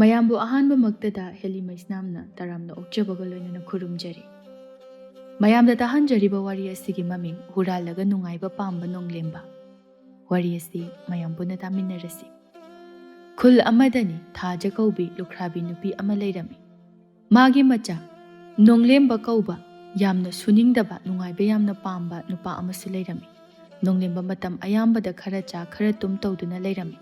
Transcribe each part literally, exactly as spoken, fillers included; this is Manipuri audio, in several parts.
ꯃꯌꯥꯝꯕꯨ ꯑꯍꯥꯟꯕꯃꯛꯇꯗ ꯍꯦꯂꯤ ꯃꯩꯁꯅꯥꯝꯅ ꯇꯔꯥꯝꯅ ꯑꯣꯛꯆꯕꯒ ꯂꯣꯏꯅꯅ ꯈꯨꯔꯨꯝꯖꯔꯤ꯫ ꯃꯌꯥꯝꯗ ꯇꯥꯍꯟꯖꯔꯤꯕ ꯋꯥꯔꯤ ꯑꯁꯤꯒꯤ ꯃꯃꯤꯡ ꯍꯨꯔꯥꯜꯂꯒ ꯅꯨꯡꯉꯥꯏꯕ ꯄꯥꯝꯕ ꯅꯣꯡꯂꯦꯝꯕ꯫ ꯋꯥꯔꯤ ꯑꯁꯤ ꯃꯌꯥꯝ ꯄꯨꯟꯅ ꯇꯥꯃꯤꯟꯅꯔꯁꯤ꯫ ꯈꯨꯜ ꯑꯃꯗꯅꯤ ꯊꯥꯖ ꯀꯧꯕꯤ ꯂꯨꯈ꯭ꯔꯥꯕꯤ ꯅꯨꯄꯤ ꯑꯃ ꯂꯩꯔꯝꯃꯤ꯫ ꯃꯥꯒꯤ ꯃꯆꯥ ꯅꯣꯡꯂꯦꯝꯕ ꯀꯧꯕ ꯌꯥꯝꯅ ꯁꯨꯅꯤꯡꯗꯕ, ꯅꯨꯡꯉꯥꯏꯕ ꯌꯥꯝꯅ ꯄꯥꯝꯕ ꯅꯨꯄꯥ ꯑꯃꯁꯨ ꯂꯩꯔꯝꯃꯤ꯫ ꯅꯣꯡꯂꯦꯝꯕ ꯃꯇꯝ ꯑꯌꯥꯝꯕꯗ ꯈꯔ ꯆꯥ ꯈꯔ ꯇꯨꯝ ꯇꯧꯗꯨꯅ ꯂꯩꯔꯝꯃꯤ꯫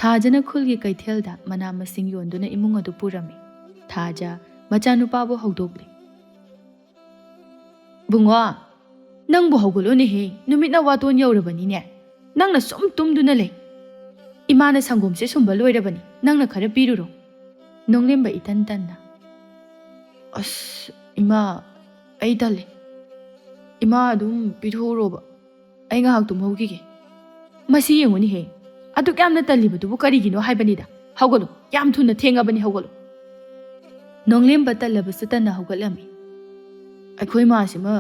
ꯊꯥꯖꯅ ꯈꯨꯜꯒꯤ ꯀꯩꯊꯦꯜꯗ ꯃꯅꯥ ꯃꯁꯤꯡ ꯌꯣꯟꯗꯨꯅ ꯏꯃꯨꯡ ꯑꯗꯨ ꯄꯨꯔꯝꯃꯤ꯫ ꯊꯥꯖ ꯃꯆꯥꯅꯨꯄꯥꯕꯨ ꯍꯧꯗꯣꯛꯂꯤ꯫ "ꯕꯨꯡꯉꯣ, ꯅꯪꯕꯨ ꯍꯧꯒꯠꯂꯨꯅꯦꯍꯦ, ꯅꯨꯃꯤꯠꯅ ꯋꯥꯇꯣꯟ ꯌꯧꯔꯕꯅꯤꯅꯦ꯫ ꯅꯪꯅ ꯁꯨꯝ ꯇꯨꯝꯗꯨꯅ ꯂꯩ꯫ ꯏꯃꯥꯅ ꯁꯪꯒꯣꯝꯁꯦ ꯁꯨꯝꯕ ꯂꯣꯏꯔꯕꯅꯤ, ꯅꯪꯅ ꯈꯔ ꯄꯤꯔꯨꯔꯣ꯫" ꯅꯣꯡꯂꯦꯝꯕ ꯏꯇꯟ ꯇꯟꯅ, "ꯑꯁ ꯏꯃꯥ, ꯑꯩ ꯇꯜꯂꯦ꯫ ꯏꯃꯥ ꯑꯗꯨꯝ ꯄꯤꯊꯣꯛꯎꯔꯣꯕ, ꯑꯩ ꯉꯥꯏꯍꯥꯛ ꯇꯨꯝꯍꯧꯈꯤꯒꯦ꯫" "ꯃꯁꯤ ꯌꯦꯡꯉꯨꯅꯦꯍꯦ, ꯑꯗꯨꯛ ꯌꯥꯝꯅ ꯇꯜꯂꯤꯕꯗꯨꯕꯨ ꯀꯔꯤꯒꯤꯅꯣ ꯍꯥꯏꯕꯅꯤꯗ꯫ ꯍꯧꯒꯠꯂꯨ, ꯌꯥꯝ ꯊꯨꯅ ꯊꯦꯡꯉꯕꯅꯤ, ꯍꯧꯒꯠꯂꯨ꯫" ꯅꯣꯡꯂꯦꯝꯕ ꯇꯜꯂꯕꯁꯨ ꯇꯟꯅ ꯍꯧꯒꯠꯂꯝꯃꯤ꯫ "ꯑꯩꯈꯣꯏ ꯃꯥꯁꯤꯃ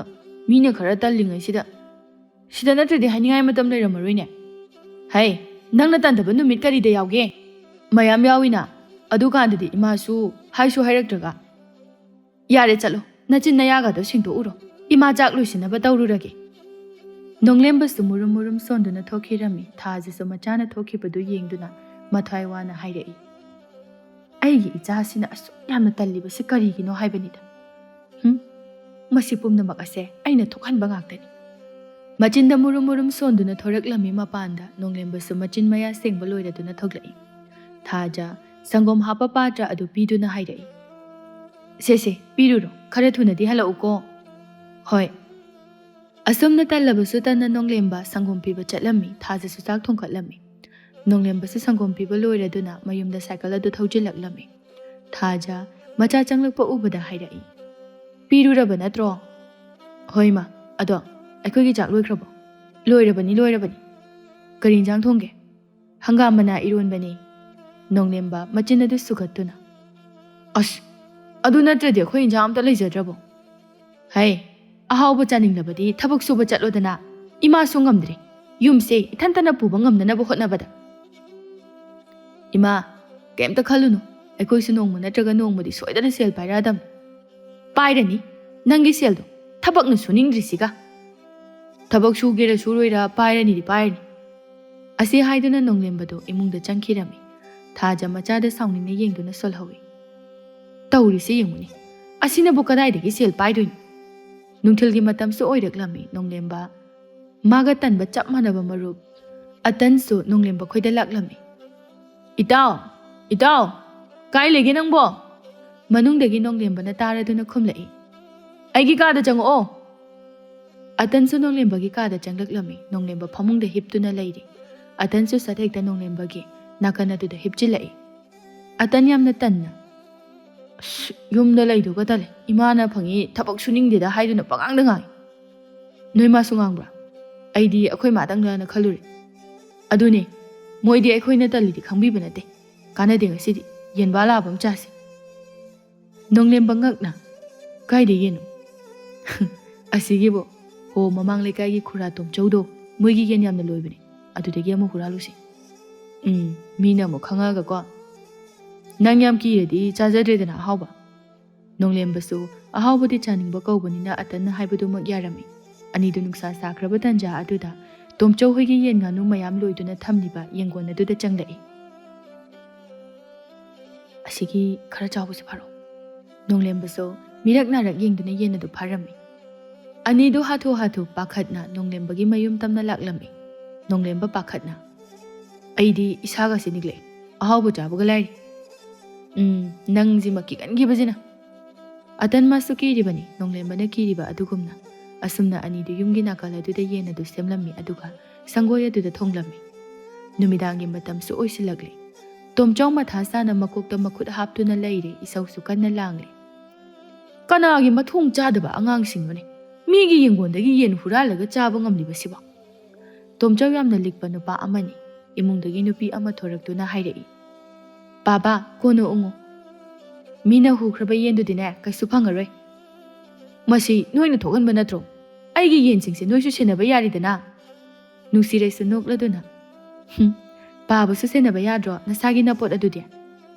ꯃꯤꯅ ꯈꯔ ꯇꯜꯂꯤꯉꯩꯁꯤꯗ, ꯁꯤꯗ ꯅꯠꯇ꯭ꯔꯗꯤ ꯍꯥꯏꯅꯤꯡꯉꯥꯏ ꯃꯇꯝ ꯂꯩꯔꯝꯃꯔꯣꯏꯅꯦ꯫" "ꯍꯩ, ꯅꯪꯅ ꯇꯟꯗꯕ ꯅꯨꯃꯤꯠ ꯀꯔꯤꯗ ꯌꯥꯎꯒꯦ? ꯃꯌꯥꯝ ꯌꯥꯎꯏꯅ꯫ ꯑꯗꯨꯀꯥꯟꯗꯗꯤ ꯏꯃꯥꯁꯨ ꯍꯥꯏꯁꯨ ꯍꯥꯏꯔꯛꯇ꯭ꯔꯒ꯫" "ꯌꯥꯔꯦ, ꯆꯠꯂꯣ, ꯅꯆꯤꯟ ꯅꯌꯥꯒꯗꯣ ꯁꯦꯡꯗꯣꯛꯎꯔꯣ꯫ ꯏꯃꯥ ꯆꯥꯛ ꯂꯣꯏꯁꯤꯟꯅꯕ ꯇꯧꯔꯨꯔꯒꯦ꯫" ꯅꯣꯡꯂꯦꯝꯕꯁꯨ ꯃꯨꯔꯨꯝ ꯃꯨꯔꯨꯝ ꯁꯣꯟꯗꯨꯅ ꯊꯣꯛꯈꯤꯔꯝꯃꯤ꯫ ꯊꯥꯖꯁꯨ ꯃꯆꯥꯅ ꯊꯣꯛꯈꯤꯕꯗꯨ ꯌꯦꯡꯗꯨꯅ ꯃꯊ꯭ꯋꯥꯏ ꯋꯥꯅ ꯍꯥꯏꯔꯛꯏ, "ꯑꯩꯒꯤ ꯏꯆꯥꯁꯤꯅ ꯑꯁꯨꯛ ꯌꯥꯝꯅ ꯇꯜꯂꯤꯕꯁꯤ ꯀꯔꯤꯒꯤꯅꯣ ꯍꯥꯏꯕꯅꯤꯗ꯫ ꯍꯨꯝ, ꯃꯁꯤ ꯄꯨꯝꯅꯃꯛ ꯑꯁꯦ ꯑꯩꯅ ꯊꯣꯛꯍꯟꯕ ꯉꯥꯛꯇꯅꯤ꯫" ꯃꯆꯤꯟꯗ ꯃꯨꯔꯨꯝ ꯃꯨꯔꯨꯝ ꯁꯣꯟꯗꯨꯅ ꯊꯣꯔꯛꯂꯝꯃꯤ꯫ ꯃꯄꯥꯟꯗ ꯅꯣꯡꯂꯦꯝꯕꯁꯨ ꯃꯆꯤꯟ ꯃꯌꯥ ꯁꯦꯡꯕ ꯂꯣꯏꯔꯗꯨꯅ ꯊꯣꯛꯂꯛꯏ꯫ ꯊꯥꯖ ꯁꯪꯒꯣꯝ ꯍꯥꯞꯄ ꯄꯥꯇ꯭ꯔ ꯑꯗꯨ ꯄꯤꯗꯨꯅ ꯍꯥꯏꯔꯛꯏ, "ꯁꯦ ꯁꯦ, ꯄꯤꯔꯨꯔꯣ, ꯈꯔ ꯊꯨꯅꯗꯤ ꯍꯜꯂꯛꯎꯀꯣ꯫" "ꯍꯣꯏ꯫" ꯑꯁꯨꯝꯅ ꯇꯜꯂꯕꯁꯨ ꯇꯟꯅ ꯅꯣꯡꯂꯦꯝꯕ ꯁꯪꯒꯣꯝ ꯄꯤꯕ ꯆꯠꯂꯝꯃꯤ꯫ ꯊꯥꯖꯁꯨ ꯆꯥꯛ ꯊꯣꯡꯀꯠꯂꯝꯃꯤ꯫ ꯅꯣꯡꯂꯦꯝꯕꯁꯨ ꯁꯪꯒꯣꯝ ꯄꯤꯕ ꯂꯣꯏꯔꯗꯨꯅ ꯃꯌꯨꯝꯗ ꯁꯥꯏꯀꯜ ꯑꯗꯨ ꯊꯧꯖꯤꯜꯂꯛꯂꯝꯃꯤ꯫ ꯊꯥꯖ ꯃꯆꯥ ꯆꯪꯂꯛꯄ ꯎꯕꯗ ꯍꯥꯏꯔꯛꯏ, "ꯄꯤꯔꯨꯔꯕ ꯅꯠꯇ꯭ꯔꯣ?" "ꯍꯣꯏ ꯃꯥ, ꯑꯗꯣ ꯑꯩꯈꯣꯏꯒꯤ ꯆꯥꯛ ꯂꯣꯏꯈ꯭ꯔꯕꯣ?" "ꯂꯣꯏꯔꯕꯅꯤ, ꯂꯣꯏꯔꯕꯅꯤ꯫" "ꯀꯔꯤ ꯏꯟꯖꯥꯡ ꯊꯣꯡꯒꯦ?" "ꯍꯪꯒꯥꯝ ꯃꯅꯥ ꯏꯔꯣꯟꯕꯅꯤ꯫" ꯅꯣꯡꯂꯦꯝꯕ ꯃꯆꯤꯟ ꯑꯗꯨ ꯁꯨꯒꯠꯇꯨꯅ, "ꯑꯁ, ꯑꯗꯨ ꯅꯠꯇ꯭ꯔꯗꯤ ꯑꯩꯈꯣꯏ ꯏꯟꯖꯥꯡ ꯑꯝꯇ ꯂꯩꯖꯗ꯭ꯔꯕꯣ?" "ꯍꯩ, ꯑꯍꯥꯎꯕ ꯆꯥꯅꯤꯡꯂꯕꯗꯤ ꯊꯕꯛ ꯁꯨꯕ ꯆꯠꯂꯣꯗꯅ꯫ ꯏꯃꯥꯁꯨ ꯉꯝꯗ꯭ꯔꯦ, ꯌꯨꯝꯁꯦ ꯏꯊꯟꯇꯅ ꯄꯨꯕ ꯉꯝꯅꯅꯕ ꯍꯣꯠꯅꯕꯗ꯫" "ꯏꯃꯥ, ꯀꯩꯝꯇ ꯈꯜꯂꯨꯅꯨ, ꯑꯩꯈꯣꯏꯁꯨ ꯅꯣꯡꯃ ꯅꯠꯇ꯭ꯔꯒ ꯅꯣꯡꯃꯗꯤ ꯁꯣꯏꯗꯅ ꯁꯦꯜ ꯄꯥꯏꯔꯛꯑꯗꯝꯅꯤ꯫ ꯄꯥꯏꯔꯅꯤ, ꯅꯪꯒꯤ ꯁꯦꯜꯗꯣ ꯊꯕꯛꯅ ꯁꯨꯅꯤꯡꯗ꯭ꯔꯤꯁꯤꯒ꯫ ꯊꯕꯛ ꯁꯨꯒꯦꯔꯥ ꯁꯨꯔꯣꯏꯔꯥ ꯄꯥꯏꯔꯅꯤꯗꯤ ꯄꯥꯏꯔꯅꯤ꯫ ꯑꯁꯤ ꯍꯥꯏꯗꯨꯅ ꯅꯣꯡꯂꯦꯝꯕꯗꯣ ꯏꯃꯨꯡꯗ ꯆꯪꯈꯤꯔꯝꯃꯤ꯫ ꯊꯥꯖ ꯃꯆꯥꯗ ꯁꯥꯎꯅꯤꯡꯅ ꯌꯦꯡꯗꯨꯅ ꯁꯣꯜꯍꯧꯏ꯫ ꯇꯧꯔꯤꯁꯤ ꯌꯦꯡꯉꯨꯅꯦ, ꯑꯁꯤꯅꯕꯨ ꯀꯗꯥꯏꯗꯒꯤ ꯁꯦꯜ ꯄꯥꯏꯗꯣꯏꯅꯣ? ꯅꯨꯡꯊꯤꯜꯒꯤ ꯃꯇꯝꯁꯨ ꯑꯣꯏꯔꯛꯂꯝꯃꯤ꯫ ꯅꯣꯡꯂꯦꯝꯕ ꯃꯥꯒ ꯇꯟꯕ ꯆꯞ ꯃꯥꯟꯅꯕ ꯃꯔꯨꯞ ꯑꯇꯟꯁꯨ ꯅꯣꯡꯂꯦꯝꯕ ꯈꯣꯏꯗ ꯂꯥꯛꯂꯝꯃꯤ꯫ "ꯏꯇꯥꯎ, ꯏꯇꯥꯎ, ꯀꯥꯏ ꯂꯩꯒꯦ ꯅꯪꯕꯣ?" ꯃꯅꯨꯡꯗꯒꯤ ꯅꯣꯡꯂꯦꯝꯕꯅ ꯇꯥꯔꯗꯨꯅ ꯈꯨꯝꯂꯛꯏ, "ꯑꯩꯒꯤ ꯀꯥꯗ ꯆꯪꯉꯛꯑꯣ!" ꯑꯇꯟꯁꯨ ꯅꯣꯡꯂꯦꯝꯕꯒꯤ ꯀꯥꯗ ꯆꯪꯂꯛꯂꯝꯃꯤ꯫ ꯅꯣꯡꯂꯦꯝꯕ ꯐꯃꯨꯡꯗ ꯍꯤꯞꯇꯨꯅ ꯂꯩꯔꯤ꯫ ꯑꯇꯟꯁꯨ ꯁꯠ ꯍꯦꯛꯇ ꯅꯣꯡꯂꯦꯝꯕꯒꯤ ꯅꯥꯀꯟ ꯑꯗꯨꯗ ꯍꯤꯞꯆꯤꯜꯂꯛꯏ꯫ ꯑꯇꯟ ꯌꯥꯝꯅ ꯇꯟꯅ, "ꯑꯁ, ꯌꯨꯝꯗ ꯂꯩꯗꯧꯒ ꯇꯜꯂꯦ꯫ ꯏꯃꯥꯅ ꯐꯪꯉꯤ ꯊꯕꯛ ꯁꯨꯅꯤꯡꯗꯦꯗ ꯍꯥꯏꯗꯨꯅ ꯄꯉꯥꯡꯗ ꯉꯥꯡꯉꯤ꯫ ꯅꯣꯏ ꯃꯥꯁꯨ ꯉꯥꯡꯕ꯭ꯔꯥ? ꯑꯩꯗꯤ ꯑꯩꯈꯣꯏ ꯃꯥꯗꯪꯂꯅ ꯈꯜꯂꯨꯔꯦ꯫ ꯑꯗꯨꯅꯦ, ꯃꯣꯏꯗꯤ ꯑꯩꯈꯣꯏꯅ ꯇꯜꯂꯤꯗꯤ ꯈꯪꯕꯤꯕ ꯅꯠꯇꯦ꯫ ꯀꯥꯟꯅꯗꯦ ꯉꯁꯤꯗꯤ, ꯌꯦꯟꯕꯥ ꯂꯥꯕ ꯑꯃ ꯆꯥꯁꯤ꯫" ꯅꯣꯡꯂꯦꯝꯕ ꯉꯛꯅ, "ꯀꯥꯏꯗ ꯌꯦꯟꯅꯣ?" "ꯑꯁꯤꯒꯤꯕꯨ, ꯍꯣ, ꯃꯃꯥꯡ ꯂꯩꯀꯥꯏꯒꯤ ꯈꯨꯔꯥ ꯇꯣꯝꯆꯧꯗꯣ, ꯃꯣꯏꯒꯤ ꯌꯦꯟ ꯌꯥꯝꯅ ꯂꯣꯏꯕꯅꯦ, ꯑꯗꯨꯗꯒꯤ ꯑꯃꯨꯛ ꯍꯨꯔꯥꯜꯂꯨꯁꯤ꯫ ꯎꯝ, ꯃꯤꯅ ꯑꯃꯨꯛ ꯈꯪꯉꯛꯑꯒꯀꯣ꯫ ꯅꯪ ꯌꯥꯝ ꯀꯤꯔꯗꯤ ꯆꯥꯖꯗ꯭ꯔꯦꯗꯅ ꯑꯍꯥꯎꯕ꯫" ꯅꯣꯡꯂꯦꯝꯕꯁꯨ ꯑꯍꯥꯎꯕꯗꯤ ꯆꯥꯅꯤꯡꯕ ꯀꯧꯕꯅꯤꯅ ꯑꯇꯟꯅ ꯍꯥꯏꯕꯗꯨꯃꯛ ꯌꯥꯔꯝꯃꯤ꯫ ꯑꯅꯤꯗꯨ ꯅꯨꯡꯁꯥ ꯁꯥꯈ꯭ꯔꯕ ꯇꯟꯖꯥ ꯑꯗꯨꯗ ꯇꯣꯝꯆꯧ ꯍꯣꯏꯒꯤ ꯌꯦꯟ ꯉꯥꯅꯨ ꯃꯌꯥꯝ ꯂꯣꯏꯗꯨꯅ ꯊꯝꯂꯤꯕ ꯌꯦꯡꯒꯣꯟ ꯑꯗꯨꯗ ꯆꯪꯂꯛꯏ꯫ "ꯑꯁꯤꯒꯤ ꯈꯔ ꯆꯥꯎꯕꯁꯦ ꯐꯥꯔꯛꯑꯣ꯫" ꯅꯣꯡꯂꯦꯝꯕꯁꯨ ꯃꯤꯔꯛ ꯅꯥꯔꯛ ꯌꯦꯡꯗꯨꯅ ꯌꯦꯟ ꯑꯗꯨ ꯐꯥꯔꯝꯃꯤ꯫ ꯑꯅꯤꯗꯨ ꯍꯥꯊꯨ ꯍꯥꯊꯨ ꯄꯥꯈꯠꯅ ꯅꯣꯡꯂꯦꯝꯕꯒꯤ ꯃꯌꯨꯝ ꯇꯝꯅ ꯂꯥꯛꯂꯝꯃꯤ꯫ ꯅꯣꯡꯂꯦꯝꯕ ꯄꯥꯈꯠꯅ, "ꯑꯩꯗꯤ ꯏꯁꯥꯒꯁꯦ ꯅꯤꯛꯂꯛꯑꯦ, ꯑꯍꯥꯎꯕ ꯆꯥꯕꯒ ꯂꯥꯏꯔꯤ꯫ ꯎꯝ, ꯅꯪꯁꯤꯃ ꯀꯤꯒꯟꯈꯤꯕꯁꯤꯅ꯫" ꯑꯇꯟ ꯃꯥꯁꯨ ꯀꯤꯔꯤꯕꯅꯤ, ꯅꯣꯡꯂꯦꯝꯕꯅ ꯀꯤꯔꯤꯕ ꯑꯗꯨꯒꯨꯝꯅ꯫ ꯑꯁꯨꯝꯅ ꯑꯅꯤꯗꯨ ꯌꯨꯝꯒꯤ ꯅꯥꯀꯜ ꯑꯗꯨꯗ ꯌꯦꯟ ꯑꯗꯨ ꯁꯦꯝꯂꯝꯃꯤ, ꯑꯗꯨꯒ ꯁꯪꯒꯣꯏ ꯑꯗꯨꯗ ꯊꯣꯡꯂꯝꯃꯤ꯫ ꯅꯨꯃꯤꯗꯥꯡꯒꯤ ꯃꯇꯝꯁꯨ ꯑꯣꯏꯁꯤꯜꯂꯛꯂꯦ꯫ ꯇꯣꯝꯆꯧ ꯃꯊꯥ ꯁꯥꯅ ꯃꯀꯣꯛꯇ ꯃꯈꯨꯠ ꯍꯥꯞꯇꯨꯅ ꯂꯩꯔꯦ, ꯏꯁꯧꯁꯨ ꯀꯟꯅ ꯂꯥꯡꯂꯦ꯫ "ꯀꯅꯥꯒꯤ ꯃꯊꯣꯡ ꯆꯥꯗꯕ ꯑꯉꯥꯡꯁꯤꯡꯅꯣꯅꯦ, ꯃꯤꯒꯤ ꯌꯦꯡꯒꯣꯟꯗꯒꯤ ꯌꯦꯟ ꯍꯨꯔꯥꯜꯂꯒ ꯆꯥꯕ ꯉꯝꯂꯤꯕꯁꯤꯕꯣ?" ꯇꯣꯝꯆꯧ ꯌꯥꯝꯅ ꯂꯤꯛꯄ ꯅꯨꯄꯥ ꯑꯃꯅꯤ꯫ ꯏꯃꯨꯡꯗꯒꯤ ꯅꯨꯄꯤ ꯑꯃ ꯊꯣꯔꯛꯇꯨꯅ ꯍꯥꯏꯔꯛꯏ, "ꯄꯥꯕꯥ, ꯀꯣꯟꯅ ꯎꯪꯉꯨ꯫ ꯃꯤꯅ ꯍꯨꯈ꯭ꯔꯕ ꯌꯦꯟꯗꯨꯗꯤꯅꯦ, ꯀꯩꯁꯨ ꯐꯪꯉꯔꯣꯏ꯫" "ꯃꯁꯤ ꯅꯣꯏꯅ ꯊꯣꯛꯍꯟꯕ ꯅꯠꯇ꯭ꯔꯣ? ꯑꯩꯒꯤ ꯌꯦꯟꯁꯤꯡꯁꯦ ꯅꯣꯏꯁꯨ ꯁꯦꯟꯅꯕ ꯌꯥꯔꯤꯗꯅ?" ꯅꯨꯡꯁꯤꯔꯩꯁꯨ ꯅꯣꯛꯂꯗꯨꯅ, "ꯍꯨꯝ, ꯄꯥꯕꯁꯨ ꯁꯦꯟꯅꯕ ꯌꯥꯗ꯭ꯔꯣ ꯅꯁꯥꯒꯤ ꯅꯄꯣꯠ ꯑꯗꯨꯗꯤ?"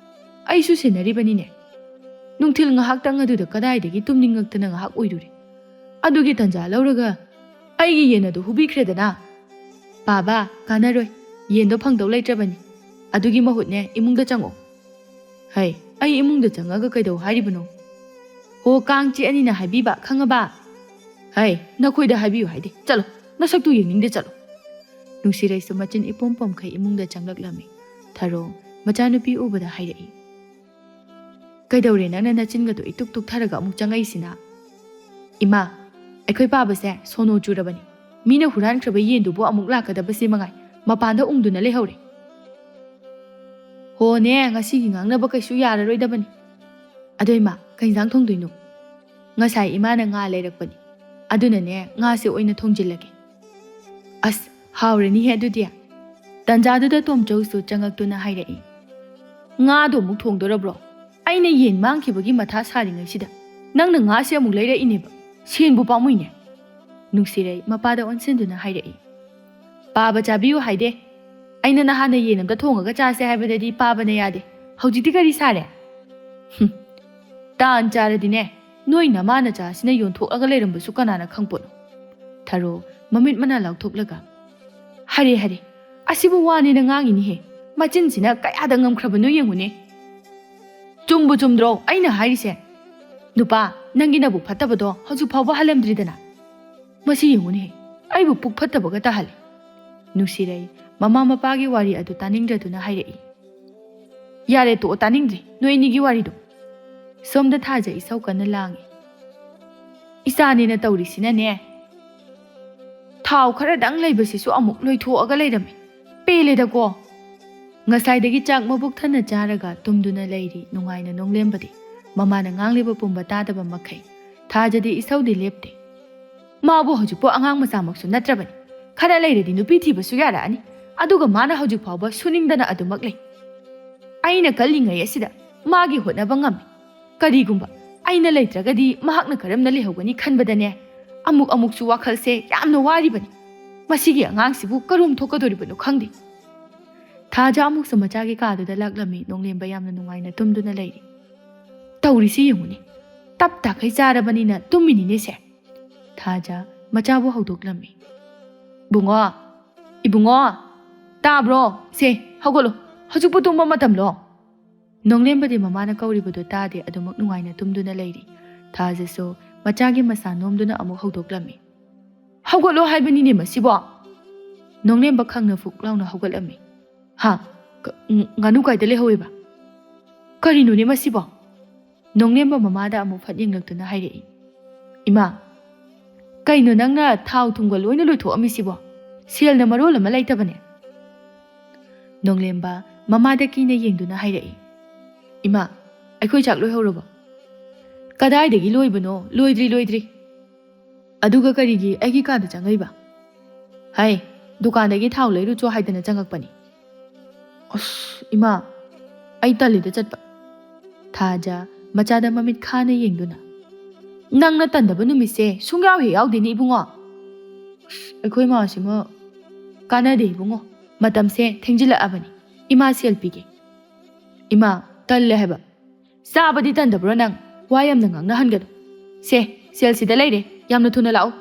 ꯑꯩꯁꯨ ꯁꯦꯟꯅꯔꯤꯕꯅꯤꯅꯦ꯫ ꯅꯨꯡꯊꯤꯜ ꯉꯥꯏꯍꯥꯛꯇꯪ ꯑꯗꯨꯗ ꯀꯗꯥꯏꯗꯒꯤ ꯇꯨꯝꯅꯤꯡꯉꯛꯇꯅ ꯉꯥꯏꯍꯥꯛ ꯎꯏꯔꯨꯔꯦ꯫ ꯑꯗꯨꯒꯤ ꯇꯟꯖꯥ ꯂꯧꯔꯒ ꯑꯩꯒꯤ ꯌꯦꯟ ꯑꯗꯨ ꯍꯨꯕꯤꯈ꯭ꯔꯦꯗꯅ꯫ "ꯄꯥꯕ, ꯀꯥꯟꯅꯔꯣꯏ꯫ ꯌꯦꯟꯗꯣ ꯐꯪꯗꯧ ꯂꯩꯇ꯭ꯔꯕꯅꯤ꯫ ꯑꯗꯨꯒꯤ ꯃꯍꯨꯠꯅꯦ, ꯏꯃꯨꯡꯗ ꯆꯪꯉꯛꯑꯣ꯫" "ꯍꯩ, ꯑꯩ ꯏꯃꯨꯡꯗ ꯆꯪꯉꯒ ꯀꯩꯗꯧ ꯍꯥꯏꯔꯤꯕꯅꯣ?" "ꯍꯣ, ꯀꯥꯡ ꯆꯤꯛꯑꯅꯤꯅ ꯍꯥꯏꯕꯤꯕ, ꯈꯪꯉꯕ?" "ꯍꯩ, ꯅꯈꯣꯏꯗ ꯍꯥꯏꯕꯤꯌꯨ ꯍꯥꯏꯗꯦ꯫ ꯆꯠꯂꯣ, ꯅꯁꯛꯇꯨ ꯌꯦꯡꯅꯤꯡꯗꯦ, ꯆꯠꯂꯣ꯫" ꯅꯨꯡꯁꯤꯔꯩꯁꯨ ꯃꯆꯤꯟ ꯏꯄꯣꯝ ꯄꯣꯝꯈꯩ ꯏꯃꯨꯡꯗ ꯆꯪꯂꯛꯂꯝꯃꯤ꯫ ꯊꯔꯣ, ꯃꯆꯥꯅꯨꯄꯤ ꯎꯕꯗ ꯍꯥꯏꯔꯛꯏ, "ꯀꯩꯗꯧꯔꯦ ꯅꯪꯅ ꯅꯆꯤꯟꯒꯗꯣ ꯏꯇꯨꯛ ꯇꯨꯛꯊꯔꯒ ꯑꯃꯨꯛ ꯆꯪꯉꯛꯏꯁꯤꯅ?" "ꯏꯃꯥ, ꯑꯩꯈꯣꯏ ꯄꯥꯕꯁꯦ ꯁꯣꯅꯣ ꯆꯨꯔꯕꯅꯤ꯫ ꯃꯤꯅ ꯍꯨꯔꯥꯟꯈ꯭ꯔꯕ ꯌꯦꯟꯗꯨꯕꯨ ꯑꯃꯨꯛ ꯂꯥꯛꯀꯗꯕꯁꯤ ꯃꯉꯥꯏ, ꯃꯄꯥꯟꯗ ꯎꯪꯗꯨꯅ ꯂꯩꯍꯧꯔꯦ꯫" "ꯍꯣꯅꯦ, ꯉꯁꯤꯒꯤ ꯉꯥꯡꯅꯕ ꯀꯩꯁꯨ ꯌꯥꯔꯔꯣꯏꯗꯕꯅꯤ꯫ ꯑꯗꯣ ꯏꯃꯥ, ꯀꯩ ꯏꯟꯖꯥꯡ ꯊꯣꯡꯗꯣꯏꯅꯣ?" "ꯉꯁꯥꯏ ꯏꯃꯥꯅ ꯉꯥ ꯂꯩꯔꯛꯄꯅꯤ꯫ ꯑꯗꯨꯅꯅꯦ, ꯉꯥꯁꯦ ꯑꯣꯏꯅ ꯊꯣꯡꯖꯤꯜꯂꯒꯦ꯫" "ꯑꯁ, ꯍꯥꯎꯔꯅꯤꯍꯦ ꯑꯗꯨꯗꯤ꯫" ꯇꯟꯖꯥꯗꯨꯗ ꯇꯣꯝꯆꯧꯁꯨ ꯆꯪꯉꯛꯇꯨꯅ ꯍꯥꯏꯔꯛꯏ, "ꯉꯥꯗꯣ ꯑꯃꯨꯛ ꯊꯣꯡꯗꯣꯔꯕ꯭ꯔꯣ? ꯑꯩꯅ ꯌꯦꯟ ꯃꯥꯡꯈꯤꯕꯒꯤ ꯃꯊꯥ ꯁꯥꯔꯤꯉꯩꯁꯤꯗ ꯅꯪꯅ ꯉꯥꯁꯦ ꯑꯃꯨꯛ ꯂꯩꯔꯛꯏꯅꯦꯕ꯫ ꯁꯦꯟꯕꯨ ꯄꯥꯝꯃꯨꯏꯅꯦ꯫" ꯅꯨꯡꯁꯤꯔꯩ ꯃꯄꯥꯗ ꯑꯣꯟꯁꯤꯟꯗꯨꯅ ꯍꯥꯏꯔꯛꯏ, "ꯄꯥꯕ ꯆꯥꯕꯤꯌꯨ ꯍꯥꯏꯗꯦ꯫ ꯑꯩꯅ ꯅꯍꯥꯟꯅ ꯌꯦꯟ ꯑꯝꯇ ꯊꯣꯡꯉꯒ ꯆꯥꯁꯦ ꯍꯥꯏꯕꯗꯗꯤ ꯄꯥꯕꯅ ꯌꯥꯗꯦ꯫ ꯍꯧꯖꯤꯛꯇꯤ ꯀꯔꯤ ꯁꯥꯔꯦ?" "ꯍꯨꯝ, ꯇꯥꯟ ꯆꯥꯔꯗꯤꯅꯦ, ꯅꯣꯏ ꯅꯃꯥ ꯅꯆꯥꯁꯤꯅ ꯌꯣꯟꯊꯣꯛꯂꯒ ꯂꯩꯔꯝꯕꯁꯨ ꯀꯅꯥꯅ ꯈꯪꯄꯣꯠꯅꯣ?" ꯊꯔꯣ ꯃꯃꯤꯠ ꯃꯅꯥ ꯂꯥꯎꯊꯣꯛꯂꯒ, "ꯍꯔꯦ, ꯍꯔꯦ, ꯑꯁꯤꯕꯨ ꯋꯥꯅꯦꯅ ꯉꯥꯡꯉꯤꯅꯤꯍꯦ꯫ ꯃꯆꯤꯟꯁꯤꯅ ꯀꯌꯥꯗ ꯉꯝꯈ꯭ꯔꯕꯅꯣ ꯌꯦꯡꯉꯨꯅꯦ꯫ ꯆꯨꯝꯕꯨ ꯆꯨꯝꯗ꯭ꯔꯣ ꯑꯩꯅ ꯍꯥꯏꯔꯤꯁꯦ? ꯅꯨꯄꯥ, ꯅꯪꯒꯤ ꯅꯕꯨꯛ ꯐꯠꯇꯕꯗꯣ ꯍꯧꯖꯤꯛ ꯐꯥꯎꯕ ꯍꯜꯂꯝꯗ꯭ꯔꯤꯗꯅ꯫ ꯃꯁꯤ ꯌꯦꯡꯉꯨꯅꯦꯍꯦ, ꯑꯩꯕꯨ ꯄꯨꯛ ꯐꯠꯇꯕꯒ ꯇꯥꯍꯜꯂꯦ꯫" ꯅꯨꯡꯁꯤꯔꯩ ꯃꯃꯥ ꯃꯄꯥꯒꯤ ꯋꯥꯔꯤ ꯑꯗꯨ ꯇꯥꯅꯤꯡꯗ꯭ꯔꯗꯨꯅ ꯍꯥꯏꯔꯛꯏ, "ꯌꯥꯔꯦ, ꯇꯣꯛꯑꯣ, ꯇꯥꯅꯤꯡꯗ꯭ꯔꯦ ꯅꯣꯏ ꯑꯅꯤꯒꯤ ꯋꯥꯔꯤꯗꯣ꯫" ꯁꯣꯝꯗ ꯊꯥꯖ ꯏꯁꯧ ꯀꯟꯅ ꯂꯥꯡꯉꯤ꯫ "ꯏꯆꯥꯅꯦꯅ ꯇꯧꯔꯤꯁꯤꯅꯅꯦ, ꯊꯥꯎ ꯈꯔꯗꯪ ꯂꯩꯕꯁꯤꯁꯨ ꯑꯃꯨꯛ ꯂꯣꯏꯊꯣꯛꯑꯒ ꯂꯩꯔꯝꯃꯤ꯫ ꯄꯦꯜꯂꯦꯗꯀꯣ꯫" ꯉꯁꯥꯏꯗꯒꯤ ꯆꯥꯛ ꯃꯕꯨꯛ ꯊꯟꯅ ꯆꯥꯔꯒ ꯇꯨꯝꯗꯨꯅ ꯂꯩꯔꯤ ꯅꯨꯡꯉꯥꯏꯅ ꯅꯣꯡꯂꯦꯝꯕꯗꯤ꯫ ꯃꯃꯥꯅ ꯉꯥꯡꯂꯤꯕ ꯄꯨꯝꯕ ꯇꯥꯗꯕ ꯃꯈꯩ꯫ ꯊꯥꯖꯗꯤ ꯏꯁꯧꯗꯤ ꯂꯦꯞꯇꯦ꯫ "ꯃꯥꯕꯨ ꯍꯧꯖꯤꯛꯄꯨ ꯑꯉꯥꯡ ꯃꯆꯥꯃꯛꯁꯨ ꯅꯠꯇ꯭ꯔꯕꯅꯤ꯫ ꯈꯔ ꯂꯩꯔꯗꯤ ꯅꯨꯄꯤ ꯊꯤꯕꯁꯨ ꯌꯥꯔꯛꯑꯅꯤ꯫ ꯑꯗꯨꯒ ꯃꯥꯅ ꯍꯧꯖꯤꯛ ꯐꯥꯎꯕ ꯁꯨꯅꯤꯡꯗꯅ ꯑꯗꯨꯃꯛ ꯂꯩ꯫ ꯑꯩꯅ ꯀꯜꯂꯤꯉꯩ ꯑꯁꯤꯗ ꯃꯥꯒꯤ ꯍꯣꯠꯅꯕ ꯉꯝꯃꯤ꯫ ꯀꯔꯤꯒꯨꯝꯕ ꯑꯩꯅ ꯂꯩꯇ꯭ꯔꯒꯗꯤ ꯃꯍꯥꯛꯅ ꯀꯔꯝꯅ ꯂꯩꯍꯧꯒꯅꯤ ꯈꯟꯕꯗꯅꯦ, ꯑꯃꯨꯛ ꯑꯃꯨꯛꯁꯨ ꯋꯥꯈꯜꯁꯦ ꯌꯥꯝꯅ ꯋꯥꯔꯤꯕꯅꯤ꯫ ꯃꯁꯤꯒꯤ ꯑꯉꯥꯡꯁꯤꯕꯨ ꯀꯔꯣꯝ ꯊꯣꯛꯀꯗꯧꯔꯤꯕꯅꯣ ꯈꯪꯗꯦ꯫" ꯊꯥꯖ ꯑꯃꯨꯛꯁꯨ ꯃꯆꯥꯒꯤ ꯀꯥꯗꯨꯗ ꯂꯥꯛꯂꯝꯃꯤ꯫ ꯅꯣꯡꯂꯦꯝꯕ ꯌꯥꯝꯅ ꯅꯨꯡꯉꯥꯏꯅ ꯇꯨꯝꯗꯨꯅ ꯂꯩꯔꯤ꯫ "ꯇꯧꯔꯤꯁꯤ ꯌꯦꯡꯉꯨꯅꯦ, ꯇꯞ ꯇꯥꯈꯩ ꯆꯥꯔꯕꯅꯤꯅ ꯇꯨꯝꯃꯤꯅꯤꯅꯦ ꯁꯦ꯫" ꯊꯥꯖ ꯃꯆꯥꯕꯨ ꯍꯧꯗꯣꯛꯂꯝꯃꯤ꯫ "ꯏꯕꯨꯡꯉꯣ, ꯏꯕꯨꯡꯉꯣ, ꯇꯥꯕ꯭ꯔꯣ? ꯁꯦ, ꯍꯧꯒꯠꯂꯣ, ꯍꯧꯖꯤꯛꯄꯨ ꯇꯨꯝꯕ ꯃꯇꯝꯂꯣ?" ꯅꯣꯡꯂꯦꯝꯕꯗꯤ ꯃꯃꯥꯅ ꯀꯧꯔꯤꯕꯗꯨ ꯇꯥꯗꯦ, ꯑꯗꯨꯃꯛ ꯅꯨꯡꯉꯥꯏꯅ ꯇꯨꯝꯗꯨꯅ ꯂꯩꯔꯤ꯫ ꯊꯥꯖꯁꯨ ꯃꯆꯥꯒꯤ ꯃꯁꯥ ꯅꯣꯝꯗꯨꯅ ꯑꯃꯨꯛ ꯍꯧꯗꯣꯛꯂꯝꯃꯤ꯫ "ꯍꯧꯒꯠꯂꯣ ꯍꯥꯏꯕꯅꯤꯅꯦ ꯃꯁꯤꯕꯣ!" ꯅꯣꯡꯂꯦꯝꯕ ꯈꯪꯅ ꯐꯨꯛ ꯂꯥꯎꯅ ꯍꯧꯒꯠꯂꯝꯃꯤ꯫ "ꯍꯥ? ꯀ-, ꯉ-, ꯉꯥꯅꯨ ꯀꯥꯏꯗ ꯂꯩꯍꯧꯋꯦꯕ? ꯀꯔꯤꯅꯣꯅꯦ ꯃꯁꯤꯕꯣ?" ꯅꯣꯡꯂꯦꯝꯕ ꯃꯃꯥꯗ ꯑꯃꯨꯛ ꯐꯠ ꯌꯦꯡꯂꯛꯇꯨꯅ ꯍꯥꯏꯔꯛꯏ꯫ "ꯏꯃꯥ, ꯀꯩꯅꯣ ꯅꯪꯅ ꯊꯥꯎ ꯊꯨꯝꯒ ꯂꯣꯏꯅ ꯂꯣꯏꯊꯣꯛꯑꯝꯃꯤꯁꯤꯕꯣ? ꯁꯦꯜꯅ ꯃꯔꯣꯜ ꯑꯃ ꯂꯩꯇꯕꯅꯦ꯫" ꯅꯣꯡꯂꯦꯝꯕ ꯃꯃꯥꯗ ꯀꯤꯅ ꯌꯦꯡꯗꯨꯅ ꯍꯥꯏꯔꯛꯏ꯫ "ꯏꯃꯥ, ꯑꯩꯈꯣꯏ ꯆꯥꯛ ꯂꯣꯏꯍꯧꯔꯕꯣ?" "ꯀꯗꯥꯏꯗꯒꯤ ꯂꯣꯏꯕꯅꯣ? ꯂꯣꯏꯗ꯭ꯔꯤ, ꯂꯣꯏꯗ꯭ꯔꯤ꯫" "ꯑꯗꯨꯒ ꯀꯔꯤꯒꯤ ꯑꯩꯒꯤ ꯀꯥꯗ ꯆꯪꯉꯛꯏꯕ?" "ꯍꯥꯏ, ꯗꯨꯀꯥꯟꯗꯒꯤ ꯊꯥꯎ ꯂꯩꯔꯨꯆꯣ ꯍꯥꯏꯗꯅ ꯆꯪꯉꯛꯄꯅꯤ꯫" "ꯑꯁ, ꯏꯃꯥ, ꯑꯩ ꯇꯜꯂꯤꯗ ꯆꯠꯄ꯫" ꯊꯥꯖ ꯃꯆꯥꯗ ꯃꯃꯤꯠ ꯈꯥꯅ ꯌꯦꯡꯗꯨꯅ, "ꯅꯪꯅ ꯇꯟꯗꯕ ꯅꯨꯃꯤꯠꯁꯦ ꯁꯨꯡꯌꯥꯎ ꯍꯦꯛ ꯌꯥꯎꯗꯦꯅꯦ ꯏꯕꯨꯡꯉꯣ꯫" "ꯑꯁ, ꯑꯩꯈꯣꯏ ꯃꯥꯁꯤꯃ ꯀꯥꯟꯅꯗꯦ ꯏꯕꯨꯡꯉꯣ꯫ ꯃꯇꯝꯁꯦ ꯊꯦꯡꯖꯤꯜꯂꯛꯑꯕꯅꯤ꯫ ꯏꯃꯥ ꯁꯦꯜ ꯄꯤꯒꯦ꯫" "ꯏꯃꯥ, ꯇꯜꯂꯦ ꯍꯥꯏꯕ꯫" "ꯆꯥꯕꯗꯤ ꯇꯟꯗꯕ꯭ꯔꯣ ꯅꯪ? ꯋꯥ ꯌꯥꯝꯅ ꯉꯥꯡꯅꯍꯟꯒꯅꯨ꯫ ꯁꯦ, ꯁꯦꯜꯁꯤꯗ ꯂꯩꯔꯦ, ꯌꯥꯝꯅ ꯊꯨꯅ ꯂꯥꯛꯎ꯫"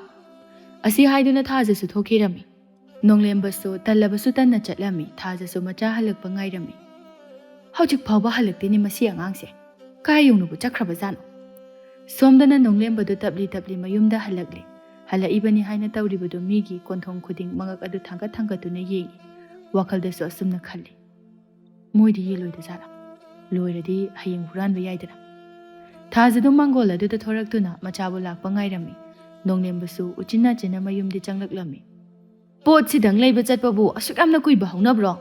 ꯑꯁꯤ ꯍꯥꯏꯗꯨꯅ ꯊꯥꯖꯁꯨ ꯊꯣꯛꯈꯤꯔꯝꯃꯤ꯫ ꯅꯣꯡꯂꯦꯝꯕꯁꯨ ꯇꯜꯂꯕꯁꯨ ꯇꯟꯅ ꯆꯠꯂꯝꯃꯤ꯫ ꯊꯥꯖꯁꯨ ꯃꯆꯥ ꯍꯜꯂꯛꯄ ꯉꯥꯏꯔꯝꯃꯤ꯫ "ꯍꯧꯖꯤꯛ ꯐꯥꯎꯕ ꯍꯜꯂꯛꯇꯦꯅꯦ ꯃꯁꯤ ꯑꯉꯥꯡꯁꯦ꯫ ꯀꯥꯏ ꯌꯧꯅꯕꯨ ꯆꯠꯈ꯭ꯔꯕꯖꯥꯠꯅꯣ?" ꯁꯣꯝꯗꯅ ꯅꯣꯡꯂꯦꯝꯕꯗꯨ ꯇꯞꯂꯤ ꯇꯞꯂꯤ ꯃꯌꯨꯝꯗ ꯍꯜꯂꯛꯂꯤ꯫ ꯍꯜꯂꯛꯏꯕꯅꯤ ꯍꯥꯏꯅ ꯇꯧꯔꯤꯕꯗꯨ ꯃꯤꯒꯤ ꯀꯣꯟꯊꯣꯡ ꯈꯨꯗꯤꯡ ꯃꯉꯛ ꯑꯗꯨ ꯊꯥꯡꯒꯠ ꯊꯥꯡꯒꯠꯇꯨꯅ ꯌꯦꯡꯏ꯫ ꯋꯥꯈꯜꯗꯁꯨ ꯑꯁꯨꯝꯅ ꯈꯜꯂꯤ, "ꯃꯣꯏꯗꯤ ꯌꯦꯜꯂꯣꯏꯗ ꯖꯥꯠꯂꯥ? ꯂꯣꯏꯔꯗꯤ ꯍꯌꯦꯡ ꯍꯨꯔꯥꯟꯕ ꯌꯥꯏꯗꯅ꯫" ꯊꯥꯖꯗꯨ ꯃꯥꯡꯒꯣꯜ ꯑꯗꯨꯗ ꯊꯣꯔꯛꯇꯨꯅ ꯃꯆꯥꯕꯨ ꯂꯥꯛꯄ ꯉꯥꯏꯔꯝꯃꯤ꯫ ꯅꯣꯡꯂꯦꯝꯕꯁꯨ ꯎꯆꯤꯟ ꯅꯥꯆꯤꯟꯅ ꯃꯌꯨꯝꯗꯤ ꯆꯪꯂꯛꯂꯝꯃꯤ꯫ "ꯄꯣꯠꯁꯤꯗꯪ ꯂꯩꯕ ꯆꯠꯄꯕꯨ ꯑꯁꯨꯛ ꯌꯥꯝꯅ ꯀꯨꯏꯕ ꯍꯧꯅꯕ꯭ꯔꯣ?"